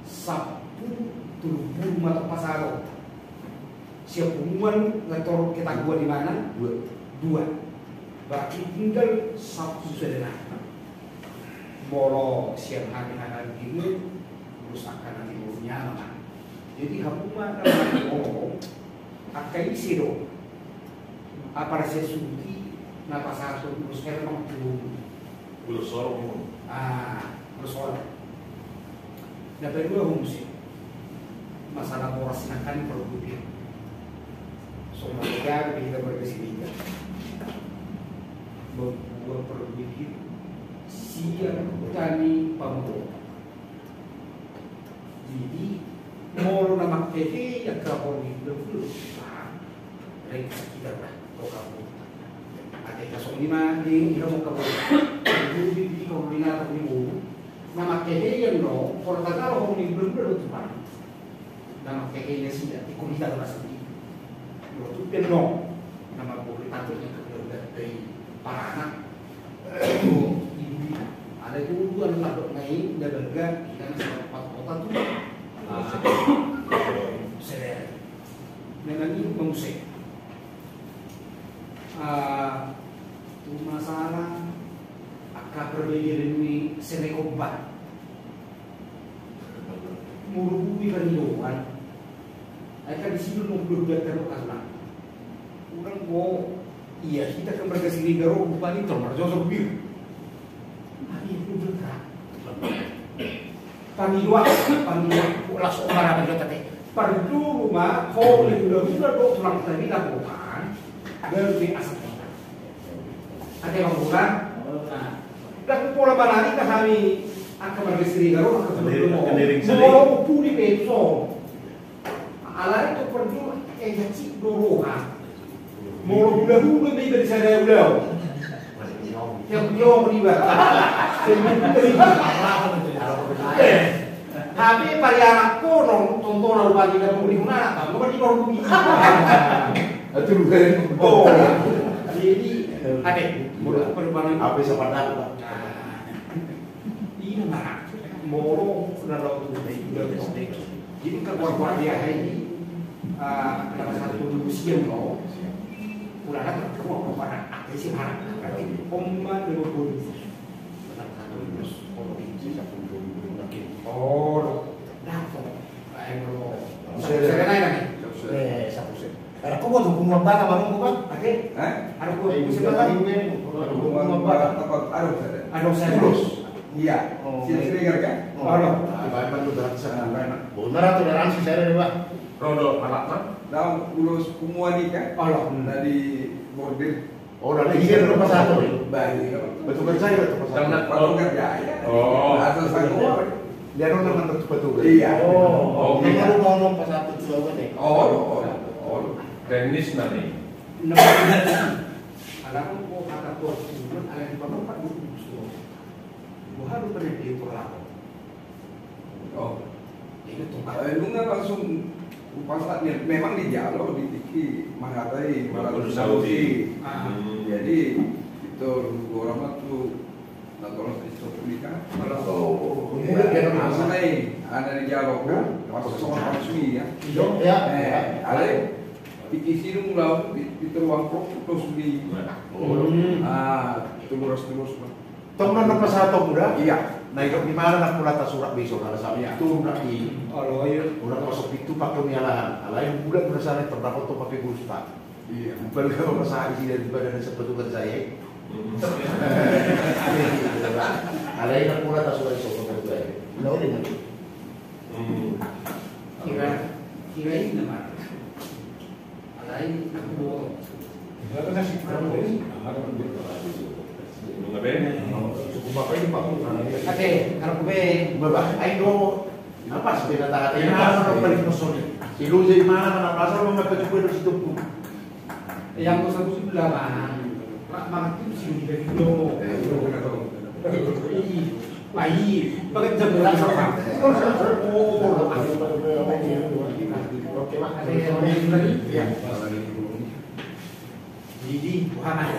Sampulu tolu pulu ma tong pasal on. Sian punguan na torop ketahuan di mana? Dua. Dua. Berarti tinggal sampulu sada na. Molo sian hami hahang gimu, ulos angka na timur ni ama. Jadi hamu ma na manghadohon, angka ise do. Apa rasa suti na pasahathon ulos herbang tu. Ulos horong. Ah, ulos horong. Na paduahon muse. Masalah boras na kan pergubin. So manggabe hita marga Siregar. Mambuat pergubin. Sian tani pamodok. Jadi molo na mangkehe ia kahon di belum belum. Rek kita lah. Kok kamu? Ate kasong lima di ira mo kabon. Di di di kau lima tak di mu. Na mangkehe ia no, kol tagal ho ni belum belum tu pan. Na mangkehe ia sida, di kau kita masuk di. Lo tu dia no. Na mangkehe takut ni kau dah dari parana. Ada tu dua na takut ngai, dah berga, kita masih empat kota tu. Sedang. Memang ini mengusik. Ah, tu masalah angka perbedaan ni selekoba. Murubui kan doan. Ai kan di sini mau dua belas terus kan lah. Kurang go iya kita kan marga Siregar ro rupani tol marjosok bir. Tapi itu juga. Pangidoan, pangidoan, langsung marah pangidoan tadi. Parjolo ma, ho hulahula do tulang tadi laporan, baru di asap. Ada yang kurang? Nah, dan pola manari ke kami, angka marga Siregar ro, angka marga Siregar ro. Molo puli peso. Alai tu perlu, eh, cik do roha. Molo hulahula do iba di sada hulao. Yang jauh di iba. Eh, tapi parianak konon, tontonan rupani na mau di hunana, kamu mau di bawah bumi. Atur ben. Oh, jadi, ade. Apa yang sama dah, Pak? Ini marah. Molo na ro tu. Jadi kan buat dia ini. Ah, nomor satu sian do. Ulana tu, kamu apa, apa, apa isi mana? Berarti, oma, dua puluh. Oh, dah, kok. Saya, saya naik lagi. Eh, satu sen. Ada kau buat hukum apa, apa, apa? Oke. Hah? Ada kau hukum apa? Ada hukum apa? Ada hukum apa? Ada hukum apa? Ada hukum apa? Iya. Oh, Sian baik. Siregar kan? Oh. Halo. Nah, baik, Pak, lu berarti saya nggak enak. Benar, toleransi saya ada, Pak. Rodo, anak, Pak. Nah, ulos kumuani kan? Halo. Nah, di border. Oh, dari sini ke Pasar Turi? Baik. Batu Kerja ya, Batu Kerja. Karena Batu Kerja, ya. Oh. Asal saya keluar. Dia orang dengan Batu Kerja. Iya. Oh, oke. Ini baru mau ngomong Pasar Turi juga, nih. Oh, oh, oh. Teknis nanti. Anak mau kata bos, cuman ada di bawah empat puluh. Gua harus pernah diukur lapor. Oh. Jadi, eh, nunga langsung upasatnya, memang dijalo di tingki manghatai, malah solusi. Ah. Hmm. Jadi, itu orang mah tu, nah, tolong di stop ini kan. Oh, iya. Langsung aja, ada dijalo kan. Langsung, langsung, ya. Iya. Eh, ada. Tingki sidung laut di, di ruang pro, terus di, hmm, ah, terus, terus, Bang. Tong na pasahat on, Uda? Iya. Na idok ni mana na pula tasurat beso na sabi tu na i. Olo, iya. Uda na masuk pintu pakai mialahan. Alai Uda na sana tong na foto pakai gusta. Iya. Balik ke rumah sakit sih dari badan sepatu kan saya. Hmm. Alai na pula tasurat iso pakai gusta. Na udah nanti. Hmm. Kira, kira ini nama. Alai, aku mau. Cukup apa ini, Pak? Oke, kalau gue. Bapak, ayo, apa sih beda tak ada? Ini apa, Pak? Paling kosong. Ilu jadi mana, mana pasal mau pakai cukup dari situ, Bu? Yang kosong itu sebelah mana? Pak, mana tuh sih udah gitu? Iya. Jadi, Muhammad.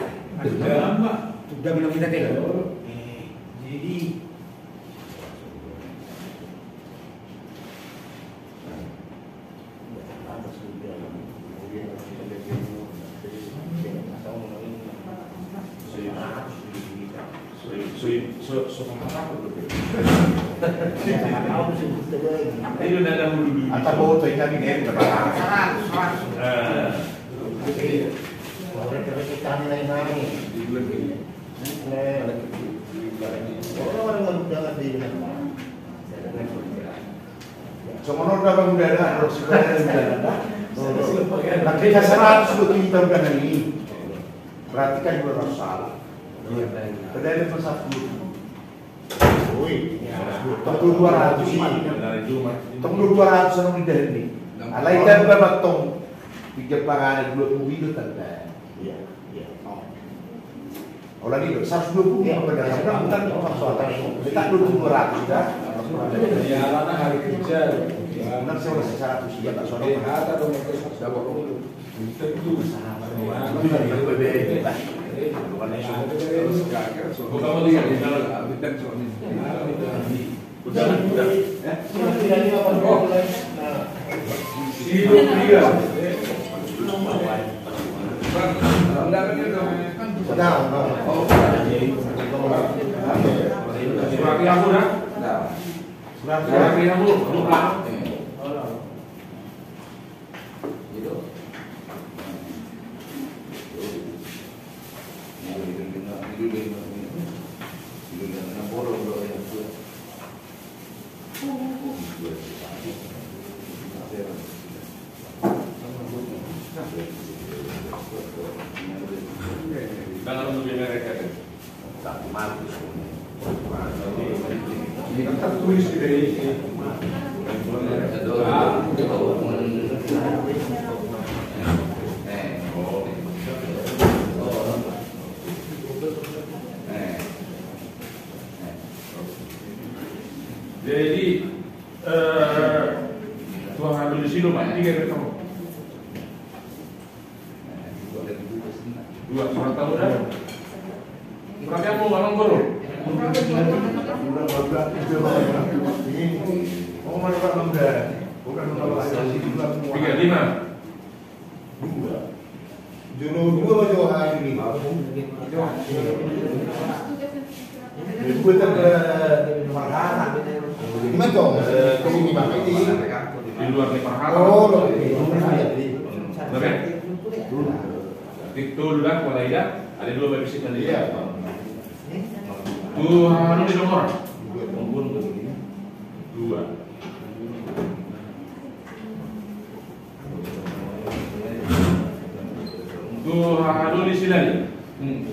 Sudah minum kita teh. Jadi, Songon on da bang, udah ada, harus sekolah, udah ada. Tapi seratus dua puluh tahun kan ini. Berarti kan dua ratus salah. Padahal itu satu. Oi, tong dua ratus ini. Tong dua ratus anu di dalam ini. Alai kan bapak tong tiga pangan dua puluh itu tanda. Iya, iya. Olah ni, seratus dua puluh. Iya, benar. Benar, benar. Benar, dua ratus, ya. Benar, saya udah seratus, ya, tak soal. Tentu. Bukan mau lihat, Jadi, eh, tuang alu di sini, Pak, tiga ketemu. Dua, kurang tahu dah. Berarti aku ngomong dulu. Oh, mana Pak Bangga? Tiga, lima. Dua. Jolo dua ma jo haha lima. Dua tambah parhara. Lima tong. Eh, di luar ni parhara. Oh, lo. Berapa? Di tolu dah, mulai dah. Ada dua babisi nanti. Iya. Dua, anu, di nomor. Dua. Tu haha doli silali. Hmm.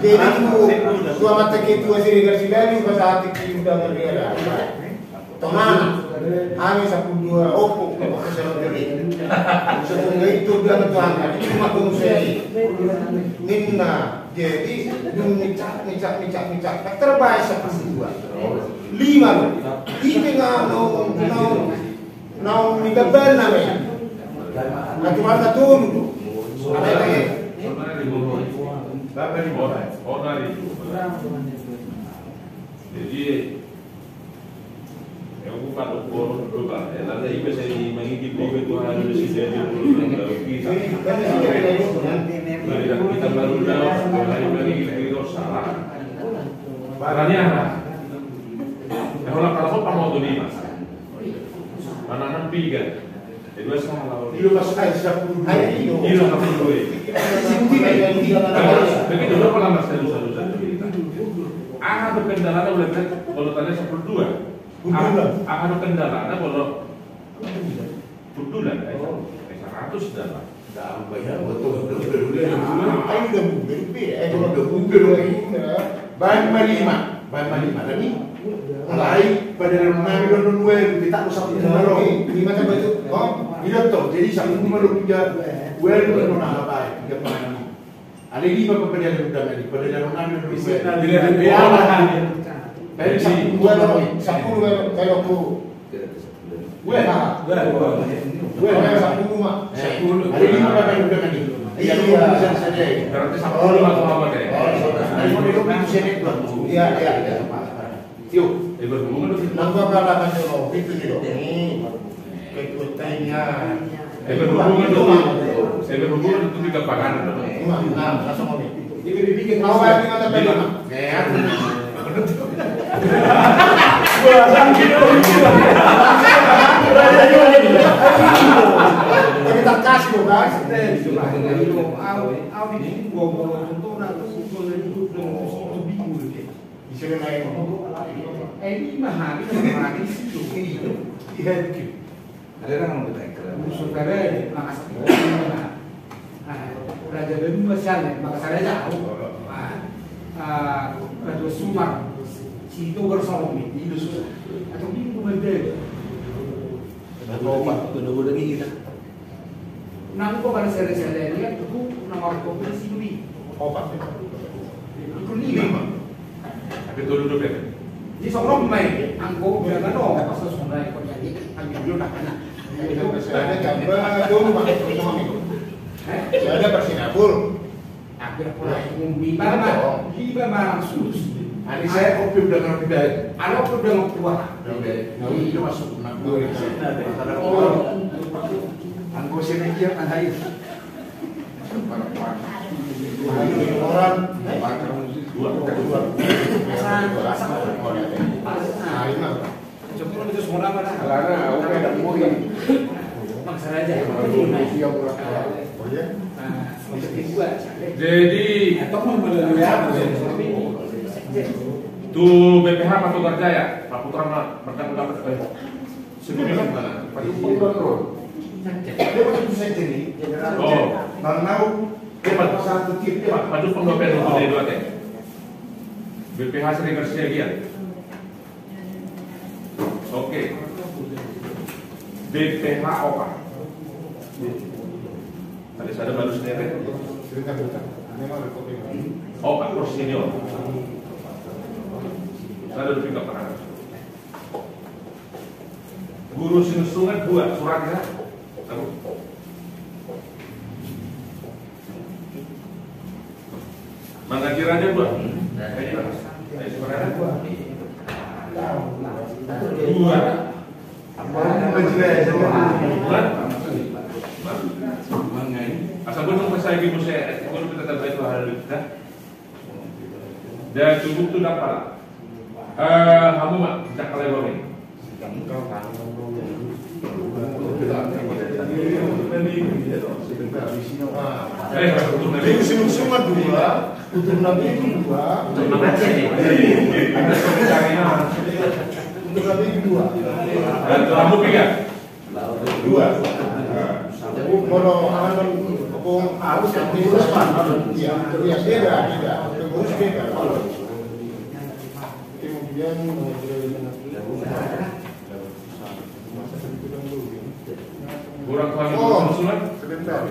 Jadi tu, tu amanta ketua Siregar silali, pasahat di undangan dia. Tonang, hami sampulu dua opo, opo sero diri. Sampulu itu dia betulan, itu mah kung seri. Ninna, jadi, dung micak, micak, micak, micak. Terbaik sampulu dua. Lima lo. Itu nga no, no, no, micak bana me. Nanti mana tuh? Ada lagi. Jadi, Ia, bukan ukur, bukan. Ia, nanti iba saya mangigit iba tu hal di sini, dia dulu, baru kita. Jadi, kita baru jawab, hari mangigit itu salah. Barangnya apa? Ia, kalau, kalau kau paham tu lima. Mana nampi kan? Jadi, salah, kalau. Iya, pas saya sampulu dua. Iya, sampulu dua. Begitu, berapa lama saya susah-susah cerita? Aha do kendalana, boleh kan? Kalau tanya sampulu dua. Aha do kendalana, kalau hundulan, eh, seratus dalam. Tambah ya, betul, betul, betul. Ayo, udah, udah, udah, eh, udah, udah, udah. Baen ma lima, baen ma lima, tapi alai padalanonnami do on dua, kita harus satu. Lima tambah itu, oh. Iya toh, jadi sampulu ma do, tiga, dua, lima, enam, apa, tiga, enam. Alai lima padalanonnami, padalanonnami do on dua. Jadi, sampulu, kalau ku Weh, weh, weh, sampulu ma. Sampulu. Ada lima kan udah kan. Iya. Berarti sampulu atau apa deh? Iya, iya, iya. Yo, eh, berhubungan tuh. Nang gua kalah kan, itu nih, dong. Ketua tanya. Eh, berhubungan tuh. Eh, berhubungan tuh tiga pakan. Nah, langsung ngomong. Jadi, Ada orang mau bertanya. Urusan kada, maka sakit. Nah, Raja Baduy masih ada, maka sada jauh. Nah, ah, Raja Sumar, si itu bersama, itu susah. Atau minggu mendek. Atau opat, atau dua lagi kita. Nang ko pada sada-sada dia, itu nang orang kau beri si Dwi. Opat. Itu lima. Lima. Tapi tolu do, Beb. Di songon main, anggo udah kan, oh, pas songon main, kok jadi, anggo dulu nak kena. Ada gambar, ada rumah, rumah itu. Eh? Ada persinabul. Hampir pula umum lima, lima barang sudus. Ani saya kopi udah ngerti baik. Kalau udah ngerti kuat. Udah baik. Nah, ini masuk enam puluh. Oh. Anggo saya mikir, kan, ayo. Jadi, tu B P H Pak Putra Jaya, Pak Putra ma-, merdeka dapat. Sebelumnya mana? Pak Jupang Dondro. Dia begitu saja nih. Oh. Karena dia Pak, Pak Jupang Dondro, Pak Jupang Dondro. B P H Siregar Siagian. Oke. B P H opat. Ada sada balus nere. Opat, Pro Senior. Sada dua tiga, Pak. Guru Sinusungan dua, suratnya. Taruh. Mangaji raja dua. Dua. Asal gua nunggu saya gitu saya, gua nunggu tetap baik tuh hari kita. Dan cukup tuh dapat. Eh, kamu mah kita kalau ini. Eh, untuk Nabi. Untuk Nabi. Untuk Nabi. Untuk Nabi itu dua. Untuk Nabi itu dua. Dan kamu tiga. Dua. Jadi kalau anak kan, apa, harus yang diurus, Pak. Iya, iya, beda, beda. Pengurus beda. Kemudian, eh, kurang paham. Oh, usulan? Sebentar. Eh,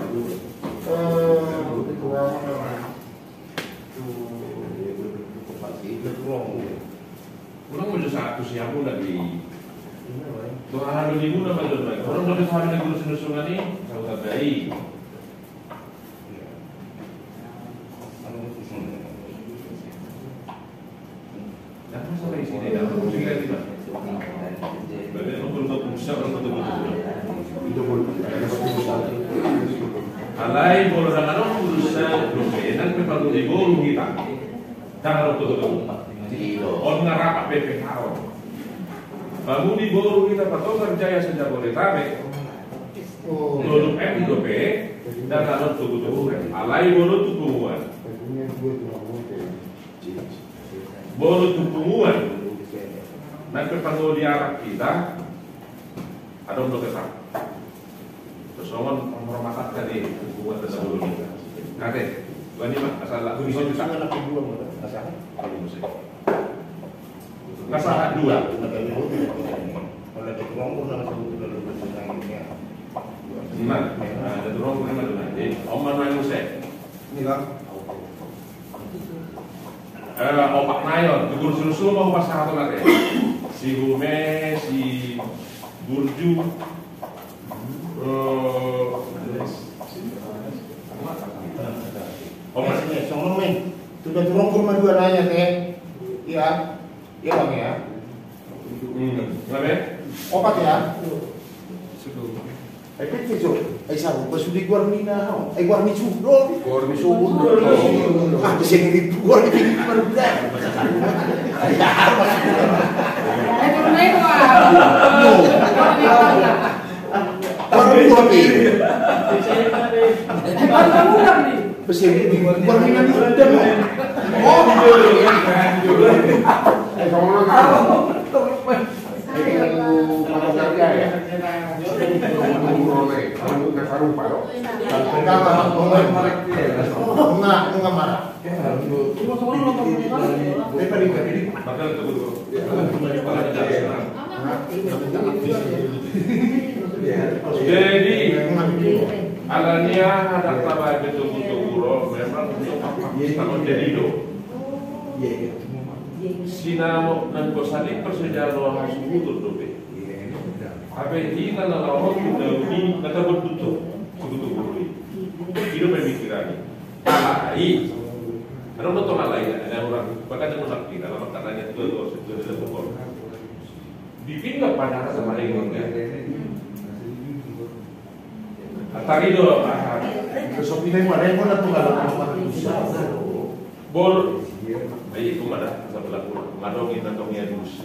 kurang. Kurang mau satu siapa lagi? Tuh, ada di mana, Mas Jon? Orang mau kesana di guru senusung ini, tahu tak baik. Nah, masalah isi ini, dah, aku sih lagi, Mas. Berarti aku belum tahu pusat, belum tahu pusat. Alai, kalau dah ada pusat, belum enak, memang belum diborong kita. Dah ada tuh, tuh. On nga rapat B P H on. Pamudi boru hita patogar jaya se-Jabodetabek. Dodok M dope, dan adong togu-togu. Alai boru tu punguan. Boru tu punguan. Nanti perlu diarap kita. Adong dope, Pak. Terus songon penghormatan tadi buat terdahulu. Oke, dua lima, asal lagu di sini, Pak. Asal dua. Nah, nah, ada turun, ada turun. Jadi, Om Manuel Yusuf. Ini, Bang. Eh, opat nai on, tu guru senusung ma hupasahat on ate. Si Hume, si Burju, eh, opat. Sini, songon men. Sudah turun ke rumah dua nai ate. Iya. Iya, Bang, ya. Hmm, berapa ya? Opat ya. Ai piti jo. Ai sabu pas sudah guarni na, ai guarni sudo. Guarni sudo. Ah, bisa ngiripu guarni piti baru dah. Ai turun aja, Pak. Guarni dua piti. Guarni dua piti. Pesen, guarni na di Rudam. Oh, iya. Eh, sama orang. Jadi, alani aha ndang tabaen be togu-togu ro, memang untuk tangon jadi do. Sinamot nang gosan i parsejalo hasuhuton dope. Hape hita na laho tu daun i na tabondut do togu-togu ro i. I do pemikiran i. Alai. Adong do tong alai, ada orang, bahkan ada orang kira, lama katanya tua, tua, tua, tua, tua. Di pinggan panganan sama dengan. Tadi do, ah, so pinta i marenggo na tu lalu. Bol. Ai, itu mada, sebelah kurang. Madong ina tong ia dus.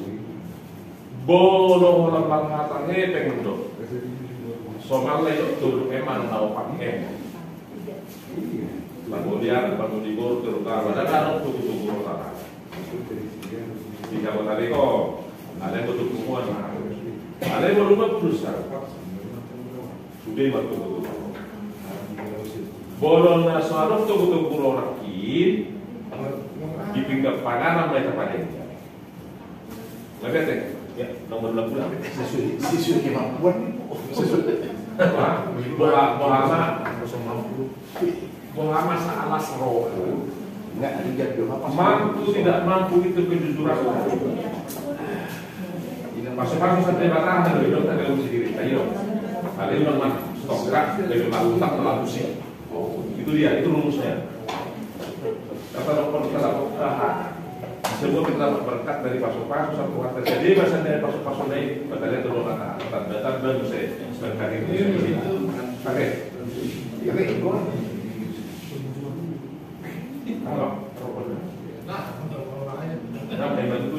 Bolo holan manghata hepeng do. Somalna i do tu emang na opat em. Pamuli, pamuli boru terutama. Dan adong togu-togu ro. Di Jabodetabek on, alai boru tu punguan, alai boru ma pulsa. Sude ma togu-togu. Bolon na so adong togu-togu ro nangkin, di pinggan panganan ma i tapadenggan. Nggak bete? Ya, nomor enam bulan. Sesuai, sesuai kemampuan. Sesuai. Wah, boha, boha ma. Boha ma saalas roha. Mampu tidak mampu itu kejujuran. Masuk-masuk sampai batang, ada bilang tak ada sendiri. Ayo. Ada yang bilang, "Stop, Kak. Lebih mampu tak terlalu sih." Oh, itu dia, itu rumusnya. Kata dok, Dua, kita dapat berkat dari pasu-pasu, satu kata saja, bahasa dari pasu-pasu lain, kita lihat dulu kata, tanda-tanda muse, berkat ini. Oke. Halo. Nah, hebat itu.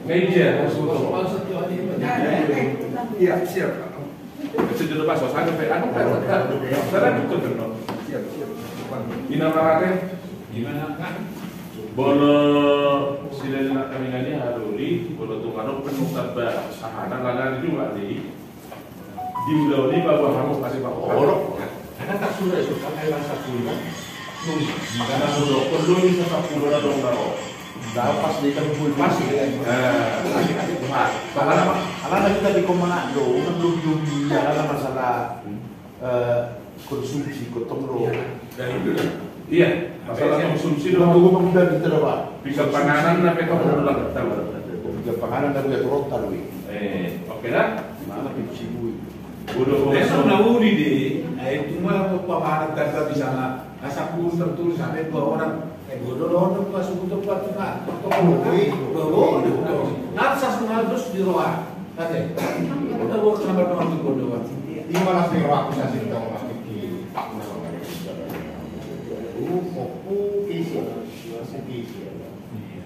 Nggak, iya, harus betul. Iya, siap. Itu judul pas, saya sampai, anu, kan, saya kan betul, kan, no? Siap, siap. Ina marate, gimana, kan? Bono silele na hami nangkin i, adoli, bono tu manuk penuh tamba, sahana, lalan juga, di. Di ulaon i bawa hamu kasih bawa. Olo. Karena tak sudah itu kan air rasa sudah. Nung karena sudah perlu ini sasapuluh na dong daro. Dah pas di kan full pas. Alana, alana kita di komana do, kan belum belum ya, alana masalah, eh, konsumsi gotong royong. Iya, masalah konsumsi do. Gotong royong kita dapat. Bisa panganan na pe tong ulang tahu. Bisa panganan na pe tong tahu. Eh, oke dah. Mana konsumsi. Udah, besok na uli de, eh, cuma pamahaman tanda di sana. Asa pun tertulis sampai dua orang. Eh, bodoh loh, tuh, pas untuk buat tuh, kan. Tuh, bodoh, tuh. Nah, sasuna terus di roa. Kate. Udah, gua kenapa doang tuh bodoh, Bang? Di mana sih roa aku sasih tahu, Mas Kiki? Uh, kok, uh, kisi. Kisi. Iya.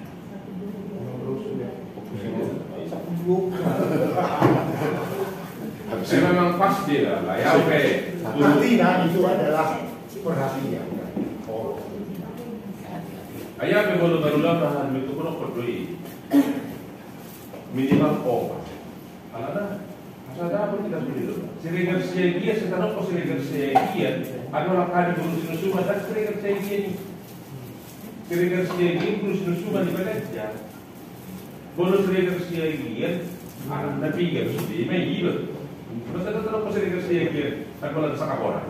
Saya memang pas dia lah, ya, oke. Artinya itu adalah perhatian. Oh. Ayah, apa baru baru lah, itu pun apa doi? Minimal opat. Alana, masa ada apa kita sudah dulu? Siregar Siagian, sekarang kok Siregar Siagian? Ada orang kali guru Sinusuman, kan Siregar Siagian ini. Siregar Siagian, guru Sinusuman di Bagaja. Bono Siregar Siagian, anak na piga sude ma iba. Masa tetap Siregar Siagian, kan bola saka bola.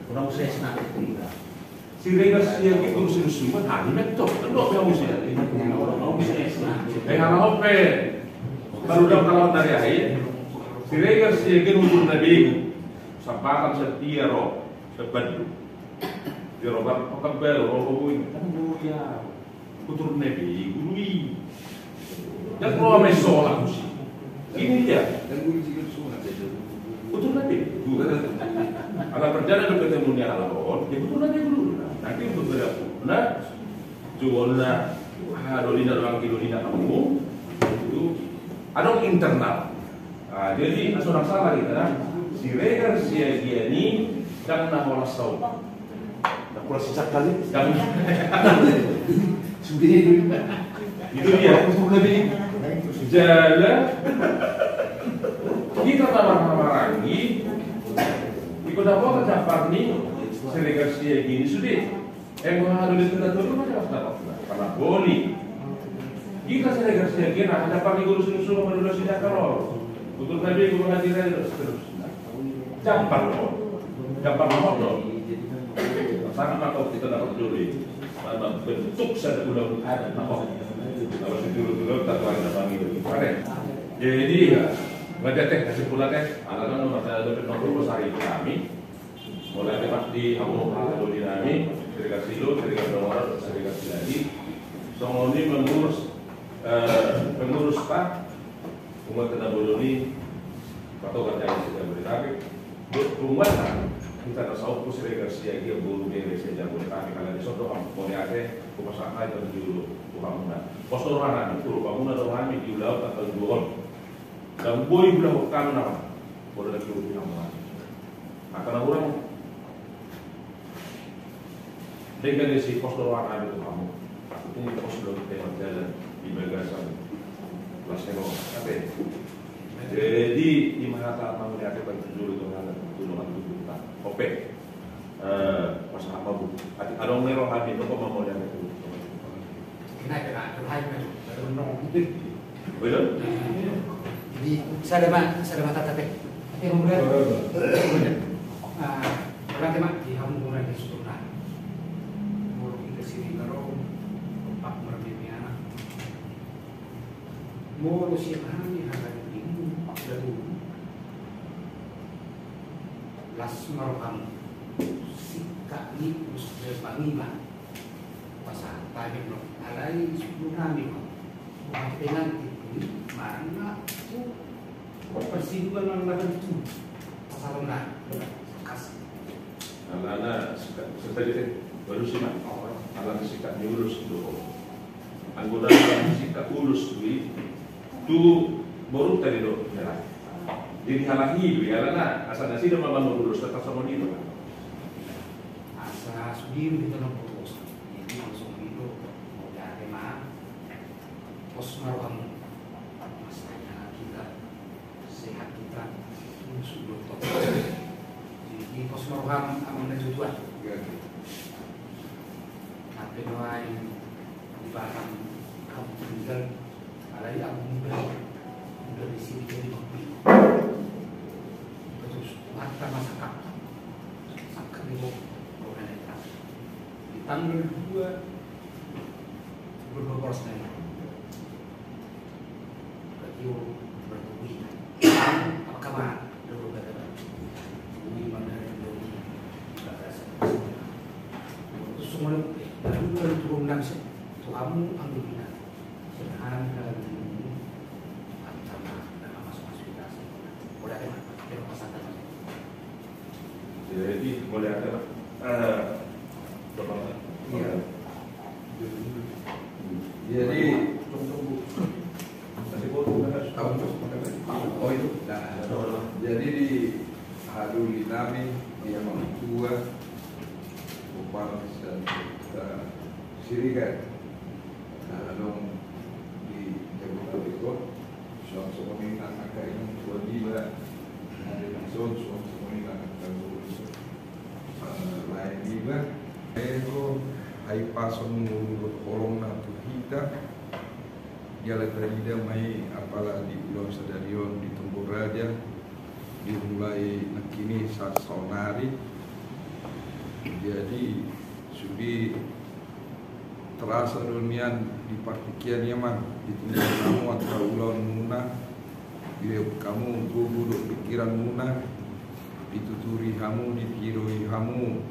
Kurang sukses na. Siregar Siagian guru Sinusuman, hami metto. Kan dua hami sih. Eh, halaho pe. Kalau udah kalau dari akhir. Siregar Siagian umur nabi. Sampatan setia ro. Sebandu. Di robar pekan baru, ro boi. Kan boi ya. Utur na be guru i. Dan roa ma i sola musi. Ini dia. Utur na be guru. Ala perjalanan do ketemu ni ala on, ya utur na be guru. Nanti untuk berapa? Nah, cuman na, ah, doli na doang, doli na kamu. Itu adong internal. Ah, jadi, asa unang salah hita, nah. Siregar Siagian i ndang na holan saut. Ndang holan sisakali. Ndang. Sude. Itu dia. Jala. Hita na marhahamaranggi. Ingkon dapotan dampar ni Siregar Siagian i sude. Eh, gua ada di tengah dulu, mana harus dapat? Karena boli. Hita Siregar Siagian, nah, dampar ni guru Sinusuman, mana udah sida kalau. Utur na be guru ngaji dan seterusnya. Dampar lo. Dampar lo, lo. Sama maka kita dapat dulu. Mana bentuk sada ulang ada, apa? Kalau si dulu-dulu, tak tuan dapat gitu. Oke. Jadi, ya, ngajar teh, kesimpulan teh, anak-anak nomor saya ada nomor sehari kami. Mauliate ma di hamu, hamu di nami, Siregar Silu, Siregar Dongoran, Siregar Siladi. Songon i mengurus, eh, mengurus pa, umat na bolon i, patogar jala si Jabodetabek. Buat umat na, hita na saut tu Siregar Siagian boru bere si Jabodetabek, ala di son do hamu, mauliate, hupasahat hami parjolo tu hamuna. Pos do roha nami, tu roha muna do hami di ulaon tanggal dua on. Ndang boi hulahon hami nama. Boru na kiu di hamu. Angka na hurang. Denggan disi pos do roha nami tu hamu. Ini pos do kita marjalan di bagasan las hemo. Oke. Jadi, di mana tak mau lihat apa itu dulu tu hal tu dengan tubuh tak. Oke. Eh, pasahat ma, Bu. Ati adong ni roha ni, nunga ma mauliate tu. Kena, kena, kena, kena. Betul? Jadi, sada ma, sada ma tatap, eh. Oke, kemudian. Ah, berarti, Mak, di hamu mulai di syukur, nah. Molo hita sini karo, kompak marmimianak. Molo sian hami hagaring minggu, lalu. Las ma roham, singkat ni, terus dia pangiman. Pasahat hami do, alai sungkun nami do. Bukan penalti, marna tu persiduan nang lagan tu. Pasahat nami. Kas. Alana sikat, sikat tadi teh, baru sikat. Oh. Alana sikat ni ulos do. Anggo na sikat ulos do i, tu boru tadi do, ya. Jadi halahi do i, alana asa nasida ma manang ulos, tetap sama dia. Asa sudir kita nang boros. Jadi langsung itu, mau jadi mah. Pos ma roham, masanya kita, sehat kita, sudah top. Jadi pos ma roham, amang na tutua. Tapi doain di Batam, kamu tinggal, alai aku muda, muda di sini jadi bang. Terus mata masa kap, sakit di bawah, bawah nenek. Di tanggal dua, dua belas Mei. Berarti, oh, berarti, wih. Apa kabar? Dua belas Mei. Wih, mana ada dua belas. Terus semua, lalu turun langsung. Tuhanmu ambil kita. Sehari dalam ini, antara dalam masuk-masuk kita. Boleh ada, Mas? Kita pasangkan, Mas. Jadi, boleh ada, Pak? Eh, Bapak. Iya. Jadi, oh, itu. Nah, jadi di hadirin nami, di amang tua, Bupati dan, eh, Siregar. Nah, adong di Jabodetabek on. Suang songon i nang angka inang tua niba, na di son, suang songon i nang angka guru, eh, lae niba. Ego, hahipason mangolu holongna tu hita. Jala tarida ma i apala di ulaon sadari on di Tombong Raja, dimulai nangkin i sa-, saonari. Jadi, sude terasa do nian di partingkian i, amang, di tingki hamu angka ulaonmuna, di hamu gogo dohot pingkiranmuna, dituturi hamu, ditiroi hamu.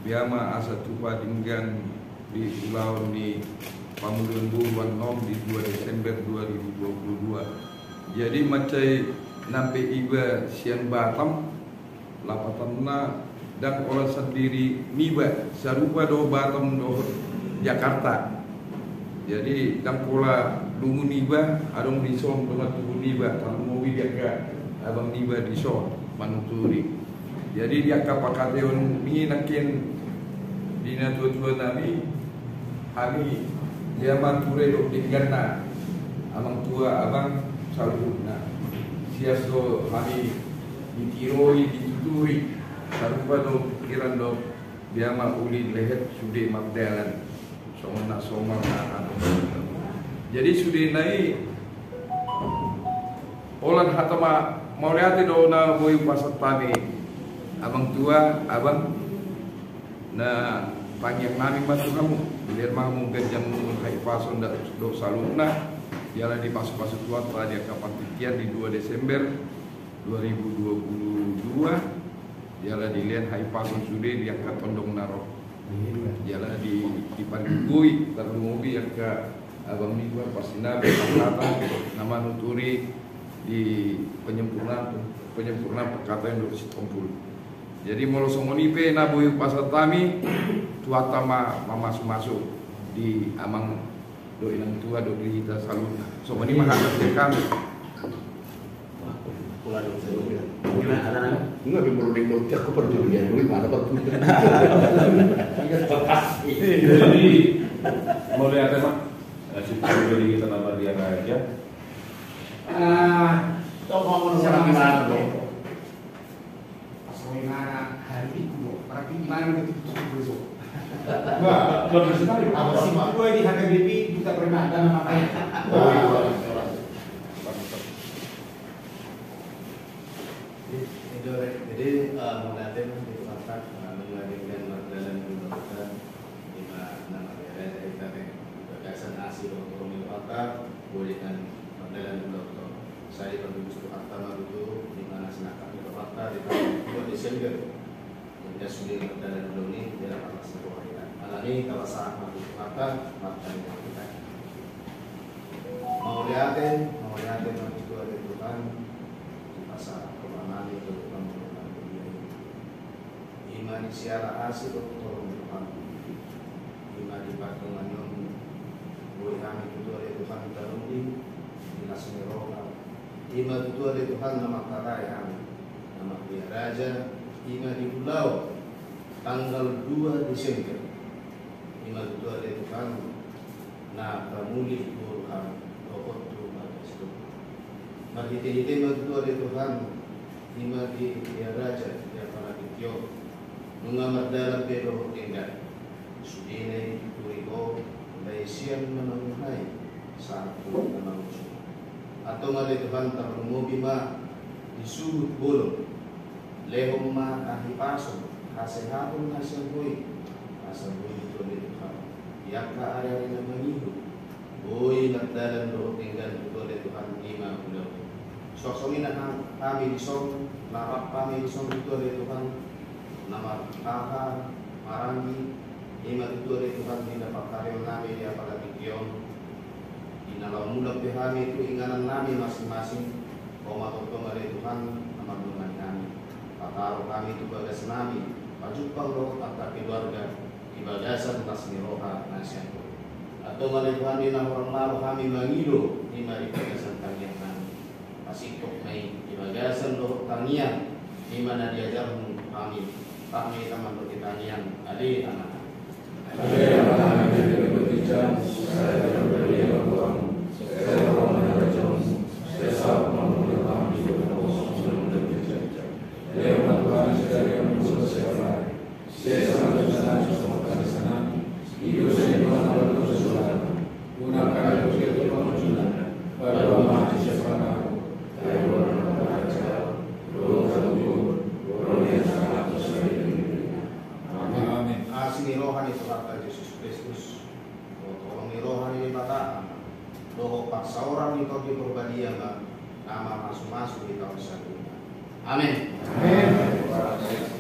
Bea ma asa tupa denggan di ulaon ni pamulion boru annon di dua Desember dua ribu dua puluh dua. Jadi mansai nang pe iba sian Batam, lapatanna ndang holan sandiri niba, sarupa do Batam dohot Jakarta. Jadi ndang pola lungun iba, adong dison dongan tubu niba, tarlumobi di angka abang niba dison manuturi. Jadi di angka pangkataion ni nangkin di natuatua nami, hami, ia ma ture dohot dengganna, amang tua, abang, saluhutna. Sias do hami ditiroi, dituturi, sarupa do pingkiran dohot, ia ma uli lehet sude mardalan. Songon na somar na anu. Jadi sudena i, holan hata ma, mauliate do na boi hupasahat hami, amang tua, abang. Na tangiang nami ma tu hamu, dilehon ma hamu ganjang umur, hahipason dohot saluhutna, jala dipasupasu Tuhanta di angka partingkian di dua Desember dua ribu dua puluh dua, jala dilehon hahipason sude di angka tondong na ro. Jala di, dipargogoi, tarlumobi angka abang niba, pasti na berkata, na manuturi di penyempurnaan, penyempurnaan pangkataion dohot sitompul. Jadi molo songon i pe na boi hupasahat hami, Tuhanta ma mamasumasu di amang dohot inang tua dohot di hita saluhutna. Songon i ma hata dari kami. Jadi mauliate ma, eh, si Tuhan beri kita nama dia aja. Ah, tolong sama-sama. Pas bagaimana hari itu, berarti gimana begitu? Wah, bagus sekali. Apa sih, Pak? Gue di H K B P Duta Permata namanya. Wah, itu orang. Jadi, jadi, eh, mauliate ma di Tuhanta, eh, manghadirkan mardalan di Tuhanta. Ima na mardalan dari kami, bagasan asi dohot holong ni Tuhanta, boi na mardalan di Tuhanta. Sai dipargogoi Tuhanta ma tutu, ima na sinangkap ni Tuhanta di tanggal dua Desember Hingga sude mardalan do i di dalam atas roha hita. Alani i tapasahat ma tu Tuhanta, martangiang hita. Mauliate, mauliate ma tu Ho ale Tuhan, dipasahat roha nami tu Ho, Tuhan, tu Tuhan. I ma di siala asi dohot holong ni rohaM. I ma di pardongan on, boi hami tu Ho ale Tuhan taruli di las ni roha. I ma tu Ho ale Tuhan na mangkatai hami, na marria raja, i ma di ulaon tanggal dua Desember. I ma tu Ho ale Tuhan na pamuli boru hami dohot tu marga sidung. Marhitehite ma tu Ho ale Tuhan, i ma di ria raja, di apala tingki on, nunga mardalan be dohot denggan. Sudena i dituturi Ho, mulai sian na manguhai sahat tu na manguji. Antong ale Tuhan, tarlumobi ma di suhut bolon. Lehon ma hahipason, hasehaton na sian Ho i, asa boi tu ale Tuhan, di angka ari-ari na mangihut, boi mardalan dohot denggan tu Ho ale Tuhan, i ma ulaon. Suang songon i nang hami dison, na rap hami dison tu Ho ale Tuhan, na marhaha maranggi, i ma tu Ho ale Tuhan, di na pangkareon nami di apala tingki on, di na laho mulak pe hami tu inganan nami masing-masing, Ho ma tongtong ale Tuhan na mandongani hami. Pataru hami tu bagas nami, pajumpang dohot angka keluarga, di bagasan las ni roha na sian Ho. Antong ale Tuhan, di na hurang malo hami mangido, i ma di bagasan tangiang nami. Pasingkop ma i di bagasan dohot tangiang, i ma na diajarhon hami. Rap ma hita mandok tangiang, ale Ama. Ale Ama nami na di banua ginjang, sai ma dijalo goarMu, sai ro ma harajaonMu, sai saut ma lomo ni rohaM di banua on songon na di banua ginjang. Lehon ma tu hami sadari on hangoluan siapari. Sesa ma dosanami songon panesanami di dosa ni dongan na mardosa tu hami. Unang hami togihon tu pangunjunan, palua ma hami sian pangago, ai Ho do naeng harajaon, dohot hagogoon, ro ni hasangapon saleleng ni lelengna. Amen. Asi ni roha ni Tuhanta Jesus Kristus, dohot holong ni roha ni Debata Ama, dohot parsaoran ni Tondi Porbadia ma na mamasumasu hita on saluhutna. Amen. Amen.